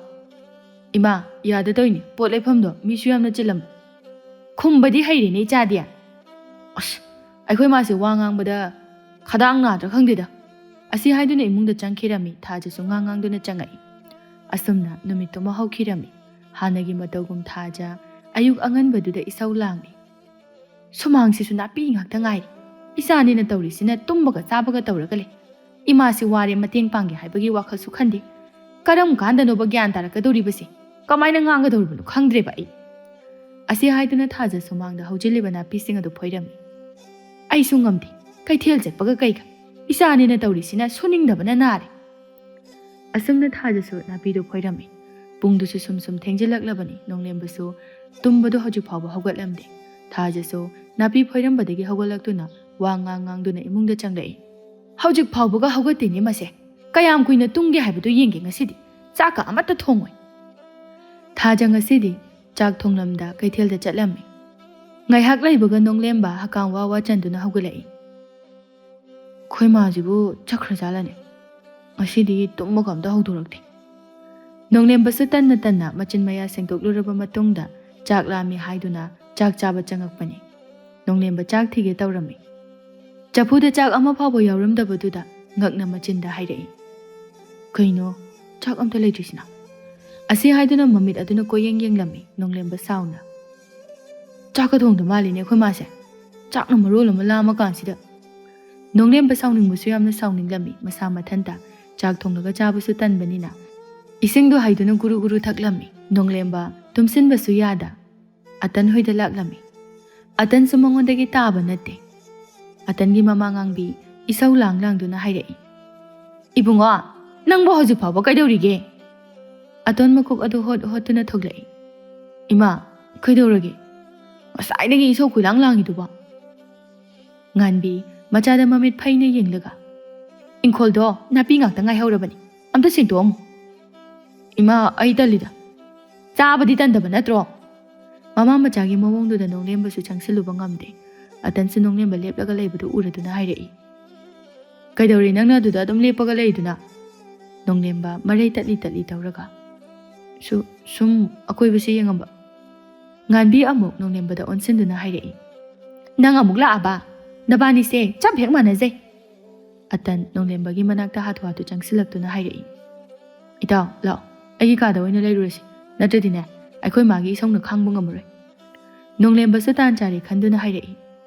"ꯏꯃꯥ, ꯌꯥꯗ ꯇꯧꯏꯅꯦ, ꯄꯣꯠ ꯂꯩꯐꯝꯗꯣ ꯃꯤꯁꯨ ꯌꯥꯝꯅ ꯆꯤꯜꯂꯝꯕ꯫" "ꯈꯨꯝꯕꯗꯤ ꯍꯩꯔꯦꯅꯦ ꯏꯆꯥꯗꯤ꯫" "ꯑꯁ, ꯑꯩꯈꯣꯏ ꯃꯥꯁꯦ ꯋꯥ ꯉꯥꯡꯕꯗ ꯈꯗꯥꯡ ꯅꯥꯗ꯭ꯔꯥ ꯈꯪꯗꯦꯗ꯫" ꯑꯁꯤ ꯍꯥꯏꯗꯨꯅ ꯏꯃꯨꯡꯗ ꯆꯪꯈꯤꯔꯝꯃꯤ꯫ ꯊꯥꯖꯁꯨ ꯉꯥꯡ ꯉꯥꯡꯗꯨꯅ ꯆꯪꯉꯛꯏ꯫ ꯑꯁꯨꯝꯅ ꯅꯨꯃꯤꯠꯇꯨꯃ ꯍꯧꯈꯤꯔꯝꯃꯤ꯫ ꯍꯥꯟꯅꯒꯤ ꯃꯇꯧꯒꯨꯝ ꯊꯥꯖ ꯑꯌꯨꯛ ꯑꯉꯟꯕꯗꯨꯗ ꯏꯁꯧ ꯂꯥꯡꯂꯤ꯫ "ꯁꯨꯃꯥꯡꯁꯤꯁꯨ ꯅꯥꯄꯤ ꯉꯥꯛꯇ ꯉꯥꯏꯔꯤ꯫ ꯏꯆꯥꯅꯤꯅ ꯇꯧꯔꯤꯁꯤꯅ ꯇꯨꯝꯕꯒ ꯆꯥꯕꯒ ꯇꯧꯔꯒ ꯂꯩ꯫ ꯏꯃꯥꯁꯤ ꯋꯥꯔꯦ, ꯃꯇꯦꯡ ꯄꯥꯡꯒꯦ ꯍꯥꯏꯕꯒꯤ ꯋꯥꯈꯜꯁꯨ ꯈꯟꯗꯦ꯫ "ꯀꯔꯝ ꯀꯥꯟꯗꯅꯣꯕ ꯒ꯭ꯌꯥꯟ ꯇꯥꯔꯛꯀꯗꯧꯔꯤꯕꯁꯦ? ꯀꯃꯥꯏꯅ ꯉꯥꯡꯒꯗꯧꯔꯤꯕꯅꯣ ꯈꯪꯗ꯭ꯔꯦꯕ ꯑꯩ"꯫ ꯑꯁꯤ ꯍꯥꯏꯗꯨꯅ ꯊꯥꯖ ꯁꯨꯃꯥꯡꯗ ꯍꯧꯖꯤꯜꯂꯤꯕ ꯅꯥꯄꯤꯁꯤꯡ ꯑꯗꯨ ꯐꯣꯏꯔꯝꯃꯤ꯫ "ꯑꯩꯁꯨ ꯉꯝꯗꯦ, ꯀꯩꯊꯦꯜ ꯆꯠꯄꯒ ꯀꯩꯒ꯫ ꯏꯆꯥꯅꯦꯅ ꯇꯧꯔꯤꯁꯤꯅ ꯁꯨꯅꯤꯡꯗꯕꯅ ꯅꯥꯔꯦ"꯫ ꯑꯁꯨꯝꯅ ꯊꯥꯖꯁꯨ ꯅꯥꯄꯤꯗꯨ ꯐꯣꯏꯔꯝꯃꯤ꯫ ꯄꯨꯡꯗꯨꯁꯨ ꯁꯨꯝ ꯁꯨꯝ ꯊꯦꯡꯖꯤꯜꯂꯛꯂꯕꯅꯤ꯫ ꯅꯣꯡꯂꯦꯝꯕꯁꯨ ꯇꯨꯝꯕꯗꯨ ꯍꯧꯖꯤꯛ ꯐꯥꯎꯕ ꯍꯧꯒꯠꯂꯝꯗꯦ꯫ ꯊꯥꯖꯁꯨ ꯅꯥꯄꯤ ꯐꯣꯏꯔꯝꯕꯗꯒꯤ ꯍꯧꯒꯠꯂꯛꯇꯨꯅ ꯋꯥ ꯉꯥꯡ ꯉꯥꯡꯗꯨꯅ ꯏꯃꯨꯡꯗ ꯆꯪꯂꯛꯏ꯫ "ꯍꯧꯖꯤꯛ ꯐꯥꯎꯕꯒ ꯍꯧꯒꯠꯇꯦꯅꯦ ꯃꯁꯦ꯫ ꯀꯌꯥꯝ ꯀꯨꯏꯅ ꯇꯨꯝꯒꯦ ꯍꯥꯏꯕꯗꯨ ꯌꯦꯡꯒꯦ ꯉꯁꯤꯗꯤ꯫ ꯆꯥꯛꯀ ꯑꯃꯠꯇ ꯊꯣꯡꯉꯣꯏ"꯫ ꯊꯥꯖ ꯉꯁꯤꯗꯤ ꯆꯥꯛ ꯊꯣꯡꯂꯝꯗ ꯀꯩꯊꯦꯜꯗ ꯆꯠꯂꯝꯃꯤ꯫ ꯉꯥꯏꯍꯥꯛ ꯂꯩꯕꯒ ꯅꯣꯡꯂꯦꯝꯕ ꯍꯀꯥꯝ ꯋꯥ ꯋꯥ ꯆꯟꯗꯨꯅ ꯍꯧꯒꯠꯂꯛꯏ꯫ "ꯑꯩꯈꯣꯏ ꯃꯥꯁꯤꯕꯨ ꯆꯠꯈ꯭ꯔꯖꯥꯠꯂꯅꯦ? ꯉꯁꯤꯗꯤ ꯇꯨꯝꯕꯒ ꯑꯝꯇ ꯍꯧꯗꯣꯔꯛꯇꯦ"꯫ ꯅꯣꯡꯂꯦꯝꯕꯁꯨ ꯇꯟꯅ ꯇꯟꯅ ꯃꯆꯤꯟ ꯃꯌꯥ ꯁꯦꯡꯗꯣꯛꯂꯨꯔꯕ ꯃꯇꯨꯡꯗ ꯆꯥꯛ ꯂꯥꯝꯃꯤ ꯍꯥꯏꯗꯨꯅ ꯆꯥꯛ ꯆꯥꯕ ꯆꯪꯉꯛꯄꯅꯤ꯫ ꯅꯣꯡꯂꯦꯝꯕ ꯆꯥꯛ ꯊꯤꯒꯦ ꯇꯧꯔꯝꯃꯤ꯫ ꯆꯐꯨꯗ ꯆꯥꯛ ꯑꯃ ꯐꯥꯎꯕ ꯌꯥꯎꯔꯝꯗꯕꯗꯨꯗ ꯉꯛꯅ ꯃꯆꯤꯟꯗ ꯍꯥꯏꯔꯛꯏ꯫ "ꯀꯩꯅꯣ, ꯆꯥꯛ ꯑꯝꯇ ꯂꯩꯇ꯭ꯔꯤꯁꯤꯅ?" ꯑꯁꯤ ꯍꯥꯏꯗꯨꯅ ꯃꯃꯤꯠ ꯑꯗꯨꯅ ꯀꯣꯏꯌꯦꯡ ꯌꯦꯡꯂꯝꯃꯤ ꯅꯣꯡꯂꯦꯝꯕ ꯁꯥꯎꯅ꯫ "ꯆꯥꯛꯀ ꯊꯣꯡꯗ ꯃꯥꯜꯂꯤꯅꯦ ꯑꯩꯈꯣꯏ ꯃꯥꯁꯦ꯫ ꯆꯥꯛꯅ ꯃꯔꯣꯜ ꯑꯃ ꯂꯥꯝꯃ ꯀꯥꯟꯁꯤꯗ"꯫ ꯅꯣꯡꯂꯦꯝꯕ ꯁꯥꯎꯅꯤꯡꯕꯁꯨ ꯌꯥꯝꯅ ꯁꯥꯎꯅꯤꯡꯂꯝꯃꯤ꯫ ꯃꯁꯥ ꯃꯊꯟꯇ ꯆꯥꯛ ꯊꯣꯡꯂꯒ ꯆꯥꯕꯁꯨ ꯇꯟꯕꯅꯤꯅ ꯏꯁꯤꯡꯗꯨ ꯍꯩꯗꯨꯅ ꯒꯨꯔꯨ ꯒꯨꯔꯨ ꯊꯛꯂꯝꯃꯤ꯫ ꯅꯣꯡꯂꯦꯝꯕ ꯇꯨꯝꯁꯤꯟꯕꯁꯨ ꯌꯥꯗ ꯑꯇꯟ ꯍꯣꯏꯗ ꯂꯥꯛꯂꯝꯃꯤ꯫ ꯑꯇꯟꯁꯨ ꯃꯉꯣꯟꯗꯒꯤ ꯇꯥꯕ ꯅꯠꯇꯦ꯫ ꯑꯇꯟꯒꯤ ꯃꯃꯥ ꯉꯥꯡꯕꯤ ꯏꯁꯧ ꯂꯥꯡ ꯂꯥꯡꯗꯨꯅ ꯍꯥꯏꯔꯛꯏ, "ꯏꯕꯨꯡꯉꯣ, ꯅꯪꯕꯨ ꯍꯧꯖꯤꯛ ꯐꯥꯎꯕ ꯀꯩꯗꯧꯔꯤꯒꯦ?" ꯑꯇꯣꯟ ꯃꯀꯣꯛ ꯑꯗꯨ ꯍꯣꯠ ꯍꯣꯠꯇꯨꯅ ꯊꯣꯛꯂꯛꯏ꯫ "ꯏꯃꯥ, ꯀꯩꯗꯧꯔꯒꯦ? ꯉꯁꯥꯏꯗꯒꯤ ꯏꯁꯧ ꯈꯣꯏꯂꯥꯡ ꯂꯥꯡꯉꯤꯗꯨꯕꯣ?" ꯉꯥꯟꯕꯤ ꯃꯆꯥꯗ ꯃꯃꯤꯠ ꯐꯩꯅ ꯌꯦꯡꯂꯒ, "ꯏꯪꯈꯣꯜꯗꯣ ꯅꯥꯄꯤ ꯉꯥꯛꯇ ꯉꯥꯏꯍꯧꯔꯕꯅꯤ, ꯑꯝꯇ ꯁꯦꯡꯗꯣꯛꯑꯝꯃꯨ"꯫ "ꯏꯃꯥ, ꯑꯩ ꯇꯜꯂꯤꯗ"꯫ "ꯆꯥꯕꯗꯤ ꯇꯟꯗꯕ ꯅꯠꯇ꯭ꯔꯣ?" ꯃꯃꯥ ꯃꯆꯥꯒꯤ ꯃꯑꯣꯡꯗꯨꯗ ꯅꯣꯡꯂꯦꯝꯕꯁꯨ ꯆꯪꯁꯤꯜꯂꯨꯕ ꯉꯝꯗꯦ꯫ ꯑꯇꯟꯁꯨ ꯅꯣꯡꯂꯦꯝꯕ ꯂꯦꯞꯂꯒ ꯂꯩꯕꯗꯨ ꯎꯔꯗꯨꯅ ꯍꯥꯏꯔꯛꯏ, "ꯀꯩꯗꯧꯔꯤ ꯅꯪꯅ ꯑꯗꯨꯗ ꯑꯗꯨꯝ ꯂꯦꯞꯄꯒ ꯂꯩꯗꯨꯅ?" ꯅꯣꯡꯂꯦꯝꯕ ꯃꯔꯩ ꯇꯠꯂꯤ ꯇꯠꯂꯤ ꯇꯧꯔꯒ, "ꯁꯨ-, ꯁꯨꯝ ꯑꯀꯣꯏꯕꯁꯤ ꯌꯦꯡꯉꯝꯕ"꯫ ꯉꯥꯟꯕꯤ ꯑꯃꯨꯛ ꯅꯣꯡꯂꯦꯝꯕꯗ ꯑꯣꯟꯁꯤꯟꯗꯨꯅ ꯍꯥꯏꯔꯛꯏ, "ꯅꯪ ꯑꯃꯨꯛ ꯂꯥꯛꯑꯕ? ꯅꯕꯥꯅꯤꯁꯦ ꯆꯞ ꯍꯦꯛ ꯃꯥꯟꯅꯖꯩ"꯫ ꯑꯇꯟ ꯅꯣꯡꯂꯦꯝꯕꯒꯤ ꯃꯅꯥꯛꯇ ꯍꯥꯊꯨ ꯍꯥꯊꯨ ꯆꯪꯁꯤꯜꯂꯛꯇꯨꯅ ꯍꯥꯏꯔꯛꯏ, "ꯏꯇꯥꯎ, ꯂꯥꯛꯑꯣ, ꯑꯩꯒꯤ ꯀꯥꯗ ꯑꯣꯏꯅ ꯂꯩꯔꯨꯔꯁꯤ, ꯅꯠꯇ꯭ꯔꯗꯤꯅꯦ ꯑꯩꯈꯣꯏ ꯃꯥꯒꯤ ꯏꯁꯧꯅ ꯈꯥꯡꯕ ꯉꯝꯃꯔꯣꯏ"꯫ ꯅꯣꯡꯂꯦꯝꯕꯁꯨ ꯇꯥꯟ ꯆꯥꯔꯦ ꯈꯟꯗꯨꯅ ꯍꯥꯏꯔꯛꯏ,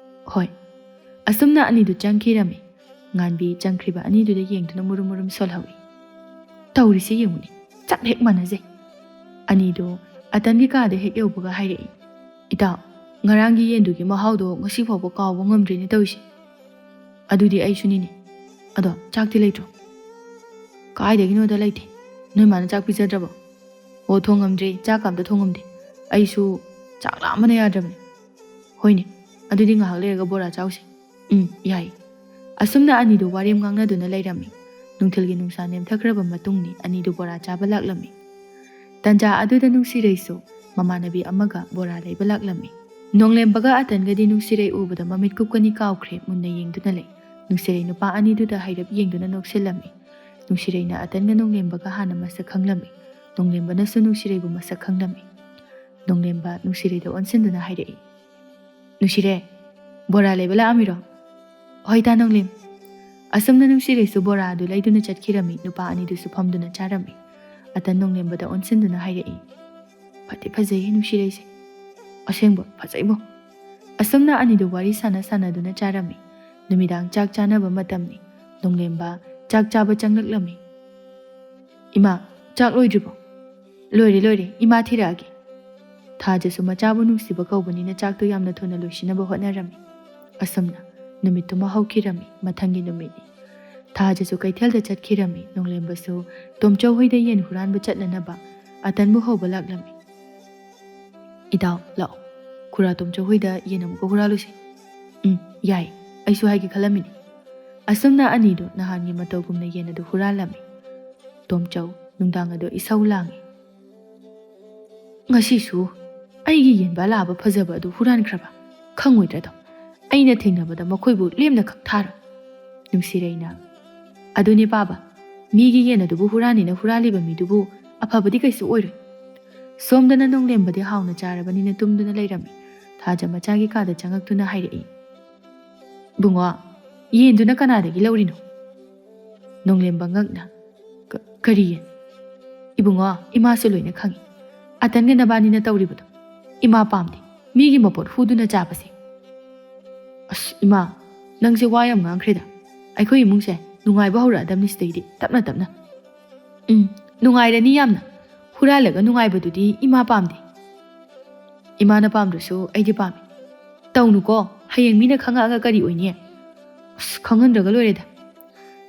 "ꯍꯣꯏ"꯫ ꯑꯁꯨꯝꯅ ꯑꯅꯤꯗꯨ ꯆꯪꯈꯤꯔꯝꯃꯤ꯫ ꯉꯥꯟꯕꯤ ꯆꯪꯈ꯭ꯔꯤꯕ ꯑꯅꯤꯗꯨꯗ ꯌꯦꯡꯗꯨꯅ ꯃꯨꯔꯨꯝ ꯃꯨꯔꯨꯝ ꯁꯣꯜꯍꯧꯏ꯫ ꯇꯧꯔꯤꯁꯦ ꯌꯦꯡꯉꯨꯅꯦ, ꯆꯞ ꯍꯦꯛ ꯃꯥꯟꯅꯖꯩ꯫ ꯑꯅꯤꯗꯣ ꯑꯇꯟꯒꯤ ꯀꯥꯗ ꯍꯦꯛ ꯌꯧꯕꯒ ꯍꯥꯏꯔꯛꯏ, "ꯏꯇꯥꯎ, ꯉꯔꯥꯡꯒꯤ ꯌꯦꯟꯗꯨꯒꯤ ꯃꯍꯥꯎꯗꯣ ꯉꯁꯤ ꯐꯥꯎꯕ ꯀꯥꯎꯕ ꯉꯝꯗ꯭ꯔꯦꯅꯦ ꯇꯧꯔꯤꯁꯦ꯫ ꯑꯗꯨꯗꯤ ꯑꯩꯁꯨꯅꯤꯅꯦ꯫ ꯑꯗꯣ ꯆꯥꯛꯇꯤ ꯂꯩꯇ꯭ꯔꯣ?" "ꯀꯥꯏꯗꯒꯤꯅꯣꯗ ꯂꯩꯇꯦ꯫ ꯅꯣꯏ ꯃꯥꯅ ꯆꯥꯛ ꯄꯤꯖꯗ꯭ꯔꯕꯣ?" "ꯑꯣ, ꯊꯣꯡꯉꯝꯗ꯭ꯔꯦ, ꯆꯥꯛꯀ ꯑꯝꯇ ꯊꯣꯡꯉꯝꯗꯦ꯫ ꯑꯩꯁꯨ ꯆꯥꯛ ꯂꯥꯝꯕꯅ ꯌꯥꯗ꯭ꯔꯕꯅꯦ꯫" "ꯍꯣꯏꯅꯦ, ꯑꯗꯨꯗꯤ ꯉꯥꯏꯍꯥꯛ ꯂꯩꯔꯒ ꯕꯣꯔꯥ ꯆꯥꯎꯁꯦ꯫" "ꯎꯝ, ꯌꯥꯏ꯫" ꯑꯁꯨꯝꯅ ꯑꯅꯤꯗꯨ ꯋꯥꯔꯦꯝ ꯉꯥꯡꯅꯗꯨꯅ ꯂꯩꯔꯝꯃꯤ꯫ ꯅꯨꯡꯊꯤꯜꯒꯤ ꯅꯨꯡꯁꯥ ꯅꯦꯝꯊꯈ꯭ꯔꯕ ꯃꯇꯨꯡꯅꯤ ꯑꯅꯤꯗꯨ ꯕꯣꯔꯥ ꯆꯥꯕ ꯂꯥꯛꯂꯝꯃꯤ꯫ ꯇꯟꯖꯥ ꯑꯗꯨꯗ ꯅꯨꯡꯁꯤꯔꯩꯁꯨ ꯃꯃꯥꯟꯅꯕꯤ ꯑꯃꯒ ꯕꯣꯔꯥ ꯂꯩꯕ ꯂꯥꯛꯂꯝꯃꯤ꯫ ꯅꯣꯡꯂꯦꯝꯕꯒ ꯑꯇꯟꯒꯗꯤ ꯅꯨꯡꯁꯤꯔꯩ ꯎꯕꯗ ꯃꯃꯤꯠ ꯀꯨꯞꯀꯅꯤ ꯀꯥꯎꯈ꯭ꯔꯦ꯫ ꯃꯨꯟꯅ ꯌꯦꯡꯗꯨꯅ ꯂꯩ꯫ ꯅꯨꯡꯁꯤꯔꯩ ꯅꯨꯄꯥ ꯑꯅꯤꯗꯨꯗ ꯍꯥꯏꯔꯞ ꯌꯦꯡꯗꯨꯅ ꯅꯣꯛꯁꯤꯜꯂꯝꯃꯤ꯫ ꯅꯨꯡꯁꯤꯔꯩꯅ ꯑꯇꯟꯒ ꯅꯣꯡꯂꯦꯝꯕꯒ ꯍꯥꯟꯅ ꯃꯁꯛ ꯈꯪꯂꯝꯃꯤ꯫ ꯅꯣꯡꯂꯦꯝꯕꯅꯁꯨ ꯅꯨꯡꯁꯤꯔꯩꯕꯨ ꯃꯁꯛ ꯈꯪꯂꯝꯃꯤ꯫ ꯅꯣꯡꯂꯦꯝꯕ ꯅꯨꯡꯁꯤꯔꯩꯗ ꯑꯣꯟꯁꯤꯟꯗꯨꯅ ꯍꯥꯏꯔꯛꯏ, "ꯅꯨꯡꯁꯤꯔꯩ, ꯕꯣꯔꯥ ꯂꯩꯕ ꯂꯥꯛꯑꯝꯃꯤꯔꯣ?" "ꯍꯣꯏ ꯇꯥ ꯅꯣꯡꯂꯦꯝ꯫" ꯑꯁꯨꯝꯅ ꯅꯨꯡꯁꯤꯔꯩꯁꯨ ꯕꯣꯔꯥ ꯑꯗꯨ ꯂꯩꯗꯨꯅ ꯆꯠꯈꯤꯔꯝꯃꯤ꯫ ꯅꯨꯄꯥ ꯑꯅꯤꯗꯨꯁꯨ ꯐꯝꯗꯨꯅ ꯆꯥꯔꯝꯃꯤ꯫ ꯑꯇꯟ ꯅꯣꯡꯂꯦꯝꯕꯗ ꯑꯣꯟꯁꯤꯟꯗꯨꯅ ꯍꯥꯏꯔꯛꯏ, "ꯐꯗꯤ ꯐꯖꯩꯍꯦ ꯅꯨꯡꯁꯤꯔꯩꯁꯦ꯫ ꯑꯁꯦꯡꯕ ꯐꯖꯩꯕꯣ꯫" ꯑꯁꯨꯝꯅ ꯑꯅꯤꯗꯨ ꯋꯥꯔꯤ ꯁꯥꯟꯅ ꯁꯥꯟꯅꯗꯨꯅ ꯆꯥꯔꯝꯃꯤ꯫ ꯅꯨꯃꯤꯗꯥꯡ ꯆꯥꯛ ꯆꯥꯅꯕ ꯃꯇꯝꯅꯤ꯫ ꯅꯣꯡꯂꯦꯝꯕ ꯆꯥꯛ ꯆꯥꯕ ꯆꯪꯂꯛꯂꯝꯃꯤ꯫ "ꯏꯃꯥ, ꯆꯥꯛ ꯂꯣꯏꯗ꯭ꯔꯤꯕꯣ?" "ꯂꯣꯏꯔꯦ, ꯂꯣꯏꯔꯦ, ꯏꯃꯥ ꯊꯤꯔꯛꯑꯒꯦ꯫" ꯊꯥꯖꯁꯨ ꯃꯆꯥꯕꯨ ꯅꯨꯡꯁꯤꯕ ꯀꯧꯕꯅꯤꯅ ꯆꯥꯛꯇꯨ ꯌꯥꯝꯅ ꯊꯨꯅ ꯂꯣꯏꯁꯤꯟꯅꯕ ꯍꯣꯠꯅꯔꯝꯃꯤ꯫ ꯑꯁꯨꯝꯅ ꯅꯨꯃꯤꯠꯇꯨꯃ ꯍꯧꯈꯤꯔꯝꯃꯤ꯫ ꯃꯊꯪꯒꯤ ꯅꯨꯃꯤꯠꯅꯤ꯫ ꯊꯥꯖꯁꯨ ꯀꯩꯊꯦꯜꯗ ꯆꯠꯈꯤꯔꯝꯃꯤ꯫ ꯅꯣꯡꯂꯦꯝꯕꯁꯨ ꯇꯣꯝꯆꯧ ꯍꯣꯏꯗ ꯌꯦꯟ ꯍꯨꯔꯥꯟꯕ ꯆꯠꯅꯅꯕ ꯑꯇꯟꯕꯨ ꯍꯧꯕ ꯂꯥꯛꯂꯝꯃꯤ꯫ "ꯏꯇꯥꯎ, ꯂꯥꯛꯑꯣ꯫ ꯈꯨꯔꯥ ꯇꯣꯝꯆꯧ ꯍꯣꯏꯗ ꯌꯦꯟ ꯑꯃꯨꯛꯀ ꯍꯨꯔꯥꯜꯂꯨꯁꯤ꯫" "ꯎꯝ, ꯌꯥꯏ꯫ ꯑꯩꯁꯨ ꯍꯥꯏꯒꯦ ꯈꯜꯂꯝꯃꯤꯅꯤ꯫" ꯑꯁꯨꯝꯅ ꯑꯅꯤꯗꯨ ꯅꯍꯥꯟꯒꯤ ꯃꯇꯧꯒꯨꯝꯅ ꯌꯦꯟ ꯑꯗꯨ ꯍꯨꯔꯥꯜꯂꯝꯃꯤ꯫ ꯇꯣꯝꯆꯧ ꯅꯨꯡꯗꯥꯡ ꯑꯗꯨ ꯏꯁꯧ ꯂꯥꯡꯉꯤ꯫ "ꯉꯁꯤꯁꯨ ꯑꯩꯒꯤ ꯌꯦꯟꯕ ꯂꯥꯕ ꯐꯖꯕ ꯑꯗꯨ ꯍꯨꯔꯥꯟꯈ꯭ꯔꯕ? ꯈꯪꯉꯣꯏꯗ꯭ꯔꯗꯣ? ꯑꯩꯅ ꯊꯦꯡꯅꯕꯗ ꯃꯈꯣꯏꯕꯨ ꯂꯦꯝꯅ ꯈꯛ ꯊꯥꯔꯣꯏ꯫" ꯅꯨꯡꯁꯤꯔꯩꯅ, "ꯑꯗꯨꯅꯦ ꯄꯥꯕ, ꯃꯤꯒꯤ ꯌꯦꯟ ꯑꯗꯨꯕꯨ ꯍꯨꯔꯥꯟꯅꯤꯅ ꯍꯨꯔꯥꯜꯂꯤꯕ ꯃꯤꯗꯨꯕꯨ ꯑꯐꯕꯗꯤ ꯀꯩꯁꯨ ꯑꯣꯏꯔꯣꯏ꯫" ꯁꯣꯝꯗꯅ ꯅꯣꯡꯂꯦꯝꯕꯗꯤ ꯍꯥꯎꯅ ꯆꯥꯔꯕꯅꯤꯅ ꯇꯨꯝꯗꯨꯅ ꯂꯩꯔꯝꯃꯤ꯫ ꯊꯥꯖ ꯃꯆꯥꯒꯤ ꯀꯥꯗ ꯆꯪꯉꯛꯇꯨꯅ ꯍꯥꯏꯔꯛꯏ, "ꯏꯕꯨꯡꯉꯣ, ꯌꯦꯟꯗꯨꯅ ꯀꯅꯥꯗꯒꯤ ꯂꯧꯔꯤꯅꯣ?" ꯅꯣꯡꯂꯦꯝꯕ ꯉꯛꯅ, "ꯀ-, ꯀꯔꯤ ꯌꯦꯟ?" "ꯏꯕꯨꯡꯉꯣ, ꯏꯃꯥꯁꯨ ꯂꯣꯏꯅ ꯈꯪꯏ꯫ ꯑꯇꯟꯒ ꯅꯕꯥꯅꯤꯅ ꯇꯧꯔꯤꯕꯗꯣ ꯏꯃꯥ ꯄꯥꯝꯗꯦ, ꯃꯤꯒꯤ ꯃꯄꯣꯠ ꯍꯨꯗꯨꯅ ꯆꯥꯕꯁꯦ꯫" "ꯑꯁ ꯏꯃꯥ, ꯅꯪꯁꯦ ꯋꯥ ꯌꯥꯝ ꯉꯥꯡꯈ꯭ꯔꯦꯗ꯫ ꯑꯩꯈꯣꯏ ꯏꯃꯨꯡꯁꯦ ꯅꯨꯡꯉꯥꯏꯕ ꯍꯧꯔꯛꯑꯗꯕꯅꯤ ꯁꯤꯗꯩꯗꯤ, ꯇꯞꯅ ꯇꯞꯅ꯫ "ꯎꯝ, ꯅꯨꯡꯉꯥꯏꯔꯅꯤ ꯌꯥꯝꯅ꯫ ꯍꯨꯔꯥꯜꯂꯒ ꯅꯨꯡꯉꯥꯏꯕꯗꯨꯗꯤ ꯏꯃꯥ ꯄꯥꯝꯗꯦ꯫ ꯏꯃꯥꯅ ꯄꯥꯝꯗ꯭ꯔꯁꯨ ꯑꯩꯗꯤ ꯄꯥꯝꯃꯤ꯫ ꯇꯧꯅꯨꯀꯣ, ꯍꯌꯦꯡ ꯃꯤꯅ ꯈꯪꯉꯛꯑꯒ ꯀꯔꯤ ꯑꯣꯏꯅꯤ? ꯑꯁ, ꯈꯪꯍꯟꯗ꯭ꯔꯒ ꯂꯣꯏꯔꯦꯗ꯫"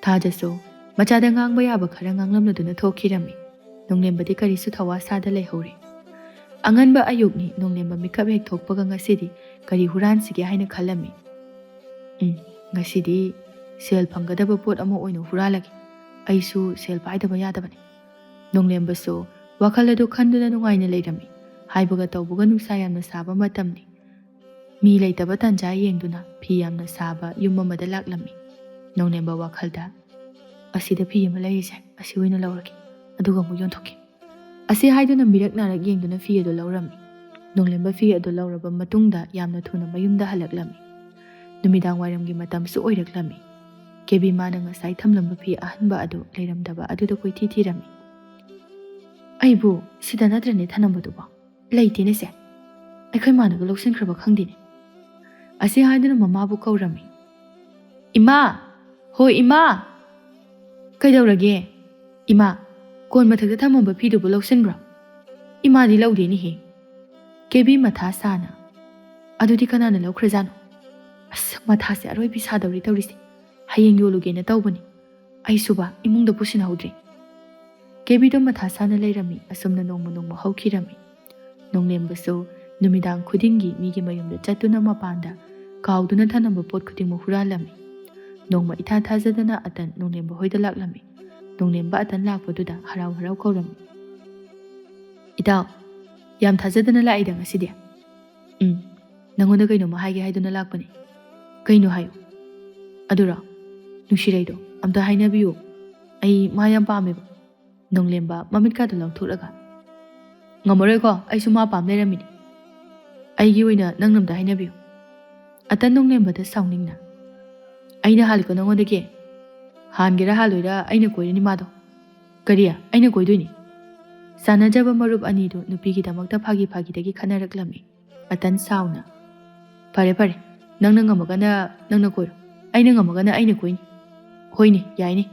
ꯊꯥꯖꯁꯨ ꯃꯆꯥꯗ ꯉꯥꯡꯕ ꯌꯥꯕ ꯈꯔ ꯉꯥꯡꯂꯝꯂꯗꯨꯅ ꯊꯣꯛꯈꯤꯔꯝꯃꯤ꯫ ꯅꯣꯡꯂꯦꯝꯕꯗꯤ ꯀꯔꯤꯁꯨ ꯊꯋꯥ ꯁꯥꯗ ꯂꯩꯍꯧꯔꯦ꯫ ꯑꯉꯟꯕ ꯑꯌꯨꯛꯅꯤ꯫ ꯅꯣꯡꯂꯦꯝꯕ ꯃꯤꯀꯞ ꯍꯦꯛ ꯊꯣꯛꯄꯒ ꯉꯁꯤꯗꯤ ꯀꯔꯤ ꯍꯨꯔꯥꯟꯁꯤꯒꯦ ꯍꯥꯏꯅ ꯈꯜꯂꯝꯃꯤ꯫ "ꯎꯝ, ꯉꯁꯤꯗꯤ ꯁꯦꯜ ꯐꯪꯒꯗꯕ ꯄꯣꯠ ꯑꯃ ꯑꯣꯏꯅ ꯍꯨꯔꯥꯜꯂꯒꯦ꯫ ꯑꯩꯁꯨ ꯁꯦꯜ ꯄꯥꯏꯗꯕ ꯌꯥꯗꯕꯅꯤ꯫" ꯅꯣꯡꯂꯦꯝꯕꯁꯨ ꯋꯥꯈꯜ ꯑꯗꯨ ꯈꯟꯗꯨꯅ ꯅꯨꯡꯉꯥꯏꯅ ꯂꯩꯔꯝꯃꯤ꯫ ꯍꯥꯏꯕꯒ ꯇꯧꯕꯒ ꯅꯨꯡꯁꯥ ꯌꯥꯝꯅ ꯁꯥꯕ ꯃꯇꯝꯅꯤ꯫ ꯃꯤ ꯂꯩꯇꯕ ꯇꯥꯟꯖꯥ ꯌꯦꯡꯗꯨꯅ ꯐꯤ ꯌꯥꯝꯅ ꯁꯥꯕ ꯌꯨꯝ ꯑꯃꯗ ꯂꯥꯛꯂꯝꯃꯤ꯫ ꯅꯣꯡꯂꯦꯝꯕ ꯋꯥꯈꯜꯗ, "ꯑꯁꯤꯗ ꯐꯤ ꯑꯃ ꯂꯩꯔꯤꯁꯦ, ꯑꯁꯤ ꯑꯣꯏꯅ ꯂꯧꯔꯒꯦ, ꯑꯗꯨꯒ ꯑꯃꯨꯛ ꯌꯣꯟꯊꯣꯛꯀꯦ꯫" ꯑꯁꯤ ꯍꯥꯏꯗꯨꯅ ꯃꯤꯔꯛ ꯅꯥꯔꯛ ꯌꯦꯡꯗꯨꯅ ꯐꯤ ꯑꯗꯨ ꯂꯧꯔꯝꯃꯤ꯫ ꯅꯣꯡꯂꯦꯝꯕ ꯐꯤ ꯑꯗꯨ ꯂꯧꯔꯕ ꯃꯇꯨꯡꯗ ꯌꯥꯝꯅ ꯊꯨꯅ ꯃꯌꯨꯝꯗ ꯍꯜꯂꯛꯂꯝꯃꯤ꯫ ꯅꯨꯃꯤꯗꯥꯡ ꯋꯥꯏꯔꯝꯒꯤ ꯃꯇꯝꯁꯨ ꯑꯣꯏꯔꯛꯂꯝꯃꯤ꯫ ꯀꯦꯕꯤ ꯃꯥꯅ ꯉꯁꯥꯏ ꯊꯝꯂꯝꯕ ꯐꯤ ꯑꯍꯟꯕ ꯑꯗꯨ ꯂꯩꯔꯝꯗꯕ ꯑꯗꯨꯗ ꯀꯣꯏꯊꯤ ꯊꯤꯔꯝꯃꯤ꯫ "ꯑꯩꯕꯨ ꯁꯤꯗ ꯅꯠꯇ꯭ꯔꯅꯦ ꯊꯅꯝꯕꯗꯨꯕꯣ? ꯂꯩꯇꯦꯅꯦ ꯁꯦ꯫ ꯑꯩꯈꯣꯏ ꯃꯥꯅꯒ ꯂꯧꯁꯤꯟꯈ꯭ꯔꯕ ꯈꯪꯗꯦꯅꯦ꯫" ꯑꯁꯤ ꯍꯥꯏꯗꯨꯅ ꯃꯃꯥꯕꯨ ꯀꯧꯔꯝꯃꯤ꯫ "ꯏꯃꯥ! ꯍꯣꯏ, ꯏꯃꯥ!" "ꯀꯩꯗꯧꯔꯒꯦ?" "ꯏꯃꯥ, ꯀꯣꯟ ꯃꯊꯛꯇ ꯊꯝꯃꯝꯕ ꯐꯤꯗꯨꯕꯨ ꯂꯧꯁꯤꯟꯕ꯭ꯔꯣ?" "ꯏꯃꯥꯗꯤ ꯂꯧꯗꯦꯅꯦꯍꯦ꯫" ꯀꯦꯕꯤ ꯃꯊꯥ ꯁꯥꯅ, "ꯑꯗꯨꯗꯤ ꯀꯅꯥꯅ ꯂꯧꯈ꯭ꯔꯖꯥꯠꯅꯣ? ꯑꯁ, ꯃꯊꯥꯁꯦ ꯑꯔꯣꯏꯕꯤ ꯁꯥꯗꯧꯔꯤ ꯇꯧꯔꯤꯁꯦ꯫ ꯍꯌꯦꯡ ꯌꯣꯜꯂꯨꯒꯦꯅ ꯇꯧꯕꯅꯤ꯫ ꯑꯩꯁꯨꯕ ꯏꯃꯨꯡꯗ ꯄꯨꯁꯤꯟꯍꯧꯗ꯭ꯔꯦ꯫" ꯀꯦꯕꯤꯗꯣ ꯃꯊꯥ ꯁꯥꯅ ꯂꯩꯔꯝꯃꯤ꯫ ꯑꯁꯨꯝꯅ ꯅꯣꯡꯃ ꯅꯣꯡꯃ ꯍꯧꯈꯤꯔꯝꯃꯤ꯫ ꯅꯣꯡꯂꯦꯝꯕꯁꯨ ꯅꯨꯃꯤꯗꯥꯡ ꯈꯨꯗꯤꯡꯒꯤ ꯃꯤꯒꯤ ꯃꯌꯨꯝꯗ ꯆꯠꯇꯨꯅ ꯃꯄꯥꯟꯗ ꯀꯥꯎꯗꯨꯅ ꯊꯅꯝꯕ ꯄꯣꯠ ꯈꯨꯗꯤꯡꯃꯛ ꯍꯨꯔꯥꯜꯂꯝꯃꯤ꯫ ꯅꯣꯡꯃ ꯏꯊꯥ ꯊꯥꯖꯗꯅ ꯑꯇꯟ ꯅꯣꯡꯂꯦꯝꯕ ꯍꯣꯏꯗ ꯂꯥꯛꯂꯝꯃꯤ꯫ ꯅꯣꯡꯂꯦꯝꯕ ꯑꯇꯟ ꯂꯥꯛꯄꯗꯨꯗ ꯍꯔꯥꯎ ꯍꯔꯥꯎ ꯀꯧꯔꯝꯃꯤ꯫ "ꯏꯇꯥꯎ, ꯌꯥꯝ ꯊꯥꯖꯗꯅ ꯂꯥꯛꯏꯗ ꯉꯁꯤꯗꯤ꯫" "ꯎꯝ, ꯅꯪꯉꯣꯟꯗ ꯀꯩꯅꯣꯝꯃ ꯍꯥꯏꯒꯦ ꯍꯥꯏꯗꯨꯅ ꯂꯥꯛꯄꯅꯦ꯫" "ꯀꯩꯅꯣ ꯍꯥꯏꯌꯨ꯫" "ꯑꯗꯨꯔꯣ, ꯅꯨꯡꯁꯤꯔꯩꯗꯣ ꯑꯝꯇ ꯍꯥꯏꯅꯕꯤꯌꯨ꯫ ꯑꯩ ꯃꯥ ꯌꯥꯝ ꯄꯥꯝꯃꯦꯕ꯫" ꯅꯣꯡꯂꯦꯝꯕ ꯃꯃꯤꯠꯀꯥꯗꯨ ꯂꯥꯎꯊꯣꯛꯂꯒ, "ꯉꯝꯃꯔꯣꯏꯀꯣ, ꯑꯩꯁꯨ ꯃꯥ ꯄꯥꯝ ꯂꯩꯔꯝꯃꯤꯅꯤ꯫ ꯑꯩꯒꯤ ꯑꯣꯏꯅ ꯅꯪꯅ ꯑꯝꯇ ꯍꯥꯏꯅꯕꯤꯌꯨ꯫" ꯑꯇꯟ ꯅꯣꯡꯂꯦꯝꯕꯗ ꯁꯥꯎꯅꯤꯡꯅ, "ꯑꯩꯅ ꯍꯥꯜꯂꯤꯀꯣ ꯅꯉꯣꯟꯗꯒꯤ꯫ ꯍꯥꯟꯒꯦꯔꯥ ꯍꯥꯜꯂꯣꯏꯔꯥ ꯑꯩꯅ ꯀꯣꯏꯔꯅꯤ ꯃꯥꯗꯣ꯫" "ꯀꯔꯤ? ꯑꯩꯅ ꯀꯣꯏꯗꯣꯏꯅꯤ?" ꯆꯥꯟꯅꯖꯕ ꯃꯔꯨꯞ ꯑꯅꯤꯗꯨ ꯅꯨꯄꯤꯒꯤꯗꯃꯛꯇ ꯐꯥꯒꯤ ꯐꯥꯒꯤꯗꯒꯤ ꯈꯟꯅꯔꯛꯂꯝꯃꯤ꯫ ꯑꯇꯟ ꯁꯥꯎꯅ, "ꯐꯔꯦ ꯐꯔꯦ, ꯅꯪꯅ ꯉꯝꯃꯒꯅ ꯅꯪꯅ ꯀꯣꯏꯔꯣ, ꯑꯩꯅ ꯉꯝꯃꯒꯅ ꯑꯩꯅ ꯀꯣꯏꯅꯤ꯫ ꯍꯣꯏꯅꯦ, ꯌꯥꯏꯅꯦ꯫"